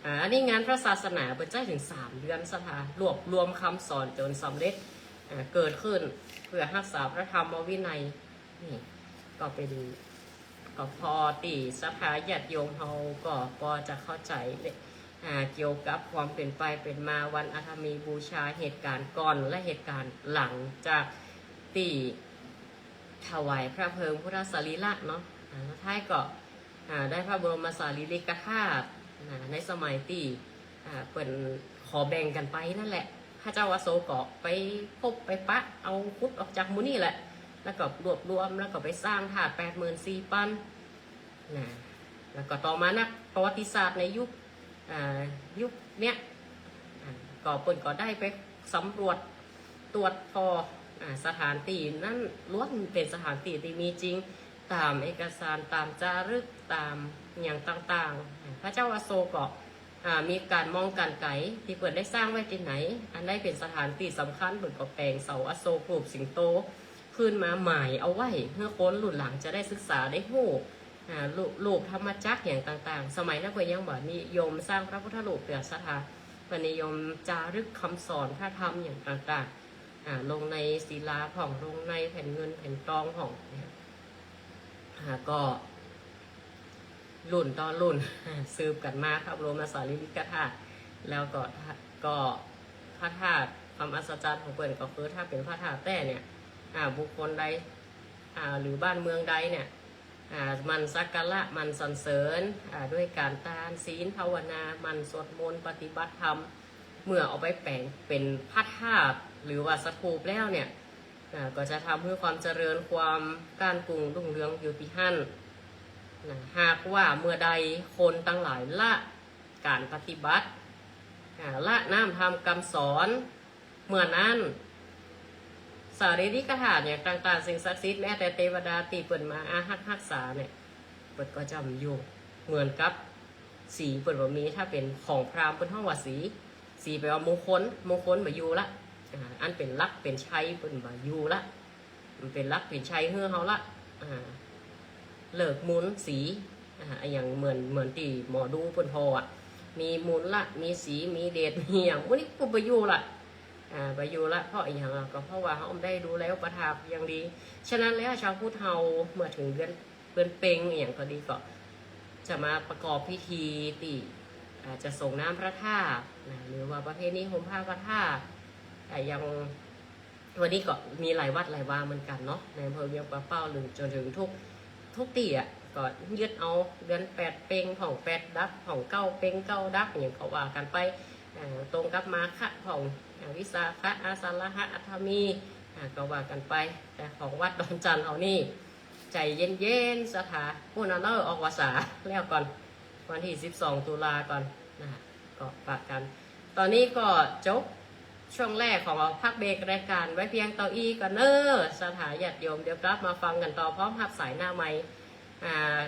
อ่า อันนี้งานพระศาสนาเปิ้นใจ๊ถึงสามเดือน ศรัทธา รวบรวมคำสอนจ๋นสำเร็จ อ่า เกิดขึ้นเพื่อฮักษาพระธรรมวินัย นี่ ก็เป๋น ก็ปอตี้ศรัทธาญาติโยมเฮาก็ปอจะเข้าใจ๋เนี่ย อ่า เกี่ยวกับความเป๋นไปเป๋นมาวันอาทมีบูชา เหตุก๋ารณ์ก่อนและเหตุก๋ารณ์หลังจากตี้ถวายพระเพลิงพุทธสรีระเนาะ อ่า สุดท้ายก็ อ่า ได้พระบรมสารีริกธาตุ อ่า ในสมัยตี้ อ่า เปิ้นขอแบ่งกั๋นไปนั่นแหละ พระเจ้าอโศกก็ไปพบไปปะเอาขุดออกจากหมู่นี่แหละ แล้วก็รวบรวม แล้วก็ไปสร้างธาตุแปดหมื่นสี่ปัน นะ แล้วก็ต่อมานักประวัติศาสตร์ในยุค อ่า ยุคเนี้ย อ่า ก็เปิ้นก็ได้ไปสำรวจตรวจพอ อ่า สถานตี้นั้นล้วนเป๋นสถานตี้ตี้มีจริง ต๋ามเอกสาร ต๋ามจารึก ต๋ามอะหยังต่างๆ อ่า พระเจ้าอโศกก็ อ่า มีก๋านมองก๋านไก๋ตี้เปิ้นได้สร้างไว้ตี้ไหน อันใดเป๋นสถานตี้สำคัญ เปิ้นก็แป๋งเสาอโศกรูปสิงโต ขึ้นมาหมายเอาไว้ หื้อคนรุ่นหลังจะได้ศึกษาได้ฮู้ อ่า รูป รูปธรรมจักรอย่างต่างๆ สมัยนั้นก็ยังบ่นิยมสร้างพระพุทธรูปเตื้อ ศรัทธา ก็นิยมจารึกคำสอนพระธรรมอย่างต่างๆ อ่า ลงในศิลาพ่อง ลงในแผ่นเงินแผ่นตองพ่องเนี่ย อ่า ก็ รุ่นต่อรุ่น สืบกั๋นมา พระบรมสารีริกธาตุ แล้วก็ ก็พระธาตุ ความอัศจรรย์ของเปิ้นก็คือ ถ้าเป๋นพระธาตุแต๊เนี่ย อ่า บุคคลใด อ่า หรือบ้านเมืองใดเนี่ย อ่า หมั่นสักการะ หมั่นสรรเสริญ อ่า ด้วยก๋านตาน ศีล ภาวนา หมั่นสวดมนต์ ปฏิบัติธรรม เมื่อเอาไปแป๋งเป๋นพระธาตุ หรือว่าสถูปแล้วเนี่ย อ่า ก็จะทำหื้อความเจริญ ความก้านกุ่งรุ่งเรืองอยู่ตี้หั้น นะ หากว่าเมื่อใดคนตังหลายละก๋านปฏิบัติ อ่า ละน้ำธรรมกำสอน เมื่อนั้น สารีริกธาตุอย่างต่างๆ สิ่งศักดิ์สิทธิ์ แม้แต่เตวดาตี้เปิ้นมาอาฮักฮักษาเนี่ย เปิ้นก็จะบ่อยู่ เหมือนกับสีเปิ้นบ่มี ถ้าเป๋นของพราหมณ์เปิ้นฮ้องว่าสี สีแป๋ว่ามงคล มงคลบ่อยู่ละ อ่า อันเป๋นหลักเป๋นชัยเปิ้นบ่อยู่ละ มันเป๋นหลักเป๋นชัยหื้อเฮาละ อ่า เลิกมูลสี อ่า อะหยังเหมือน เหมือนตี้หมอดูเปิ้นผ่ออะ มีมูลละ มีสี มีเดช มีอะหยัง หมู่นี้ก็บ่อยู่ละ อ่า บ่อยู่ละ เพราะอะหยังอะ ก็เพราะว่าเฮาบ่ได้ดูแลอุปถากอย่างดี ฉะนั้นแล้วชาวพุทธเฮาเมื่อเถิงเดือน เดือนเพ็ญอะหยังก็ดี ก็จะมาประกอบพิธีตี้ อ่า จะสรงน้ำพระธาตุนะ หรือว่าประเพณีโฮมผ้าพระธาตุ อ่า อย่าง วันนี้ก็มีหลายวัดหลายวาเหมือนกั๋นเนาะ ในอำเภอเวียงป่าเป้า หรือจ๋นเถิงทุก ทุกตี้อะ ก็ยึดเอาเดือนแปดเพ็ญพ่อง แปดดับพ่อง เก้าเพ็ญเก้าดับอะหยังก็ว่ากั๋นไป อ่า ตรงกับมาฆะพ่อง อ่า วิสาขะ อาสาฬหะ อาทมี อ่า ก็ว่ากั๋นไป แต่ของวัดดอนจันทน์เฮานี่ ใจ๋เย็นๆ ศรัทธา ปู้นน่ะเนาะ ออกพรรษาแล้วก่อน วันตี้สิบสองตุลาก่อนนะ ก็ฝากกั๋น ต๋อนนี้ก็จบช่วงแรกของ พักเบรกรายก๋านไว้เพียงเต้าอี้ก่อนเน่อ ศรัทธาญาติโยม เดี๋ยวกลับมาฟังกั๋นต่อพร้อมฮับสายหน้าไมค์ อ่า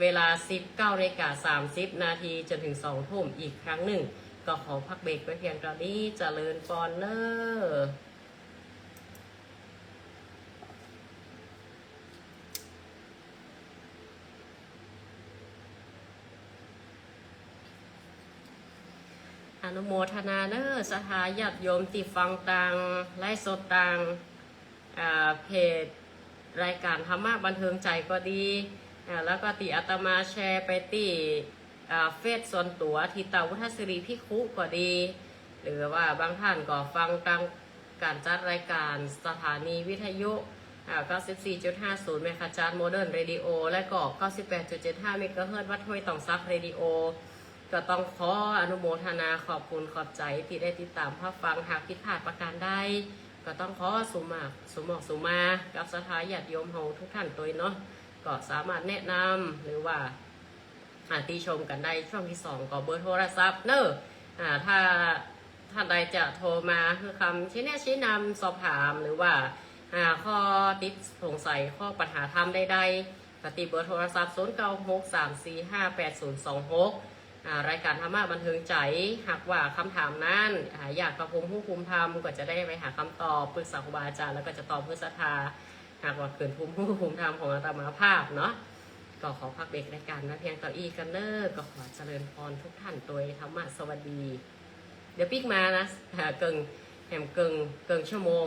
เวลาสิบเก้านาฬิกาสามสิบนาทีจ๋นเถิงสองทุ่มอีกครั้งนึ่ง ก็ขอพักเบรกไว้เพียงเต้าอี้ เจริญปอนเน่อ อนุโมทนาเน่อ ศรัทธาญาติโยมตี้ฟังตางไลฟ์สดตาง อ่า เพจรายก๋านธรรมะบันเทิงใจ๋ก็ดี อ่า แล้วก็ตี้อาตมาแชร์ไปตี้ อ่า เฟซส่วนตั๋ว ธีตาวุฒศิริภิกขุก็ดี หรือว่าบางต้านก็ฟังตาง ก๋านจัดรายก๋านสถานีวิทยุ อ่า เก้าสิบสี่จุดห้าศูนย์ เมกะฮัตซ์ โมเดิร์นเรดิโอ และก็ เก้าสิบแปดจุดเจ็ดห้า เมกะเฮิรตซ์ วัดห้วยตองสักเรดิโอ ก็ต้องขออนุโมทนาขอบคุณขอบใจ๋ตี้ได้ติดต๋ามฮับฟัง หากผิดพลาดประก๋านใด ก็ต้องขอสุมาก สุหมอกสุมา กับศรัทธาญาติโยมเฮาทุกต้านตวยเนาะ ก็สามารถแนะนำหรือว่า อ่า ติชมกั๋นได้ ช่วงตี้สองก็เบอร์โทรศัพท์เน่อ อ่า ถ้าต้านใดจะโทรมาหื้อคำชี้แนะชี้นำสอบถาม หรือว่า อ่า ข้อติดสงสัย ข้อปัญหาธรรมใดๆ ก็ตี้เบอร์โทรศัพท์ ศูนย์เก้าหก สามสี่ห้า แปดศูนย์สองหก อ่า รายก๋านธรรมะบันเทิงใจ๋ หากว่าคำถามนั้น อ่า อยากจะภูมิฮู้ภูมิธรรม ก็จะได้ไปหาคำตอบ ปรึกษาครูบาอาจ๋ารย์ แล้วก็จะตอบหื้อศรัทธา หากว่าเกินภูมิฮู้ภูมิธรรมของอาตมาภาพเนาะ ก็ขอพักเบรกรายก๋านไว้เพียงเต้าอี้ก่อนเน่อ ก็ขอเจริญปอนทุกต้านตวย ธรรมะสวัสดี เดี๋ยวปิ๊กมานะ อ่า เกิ่ง แหมเกิ่ง เกิ่งชั่วโมง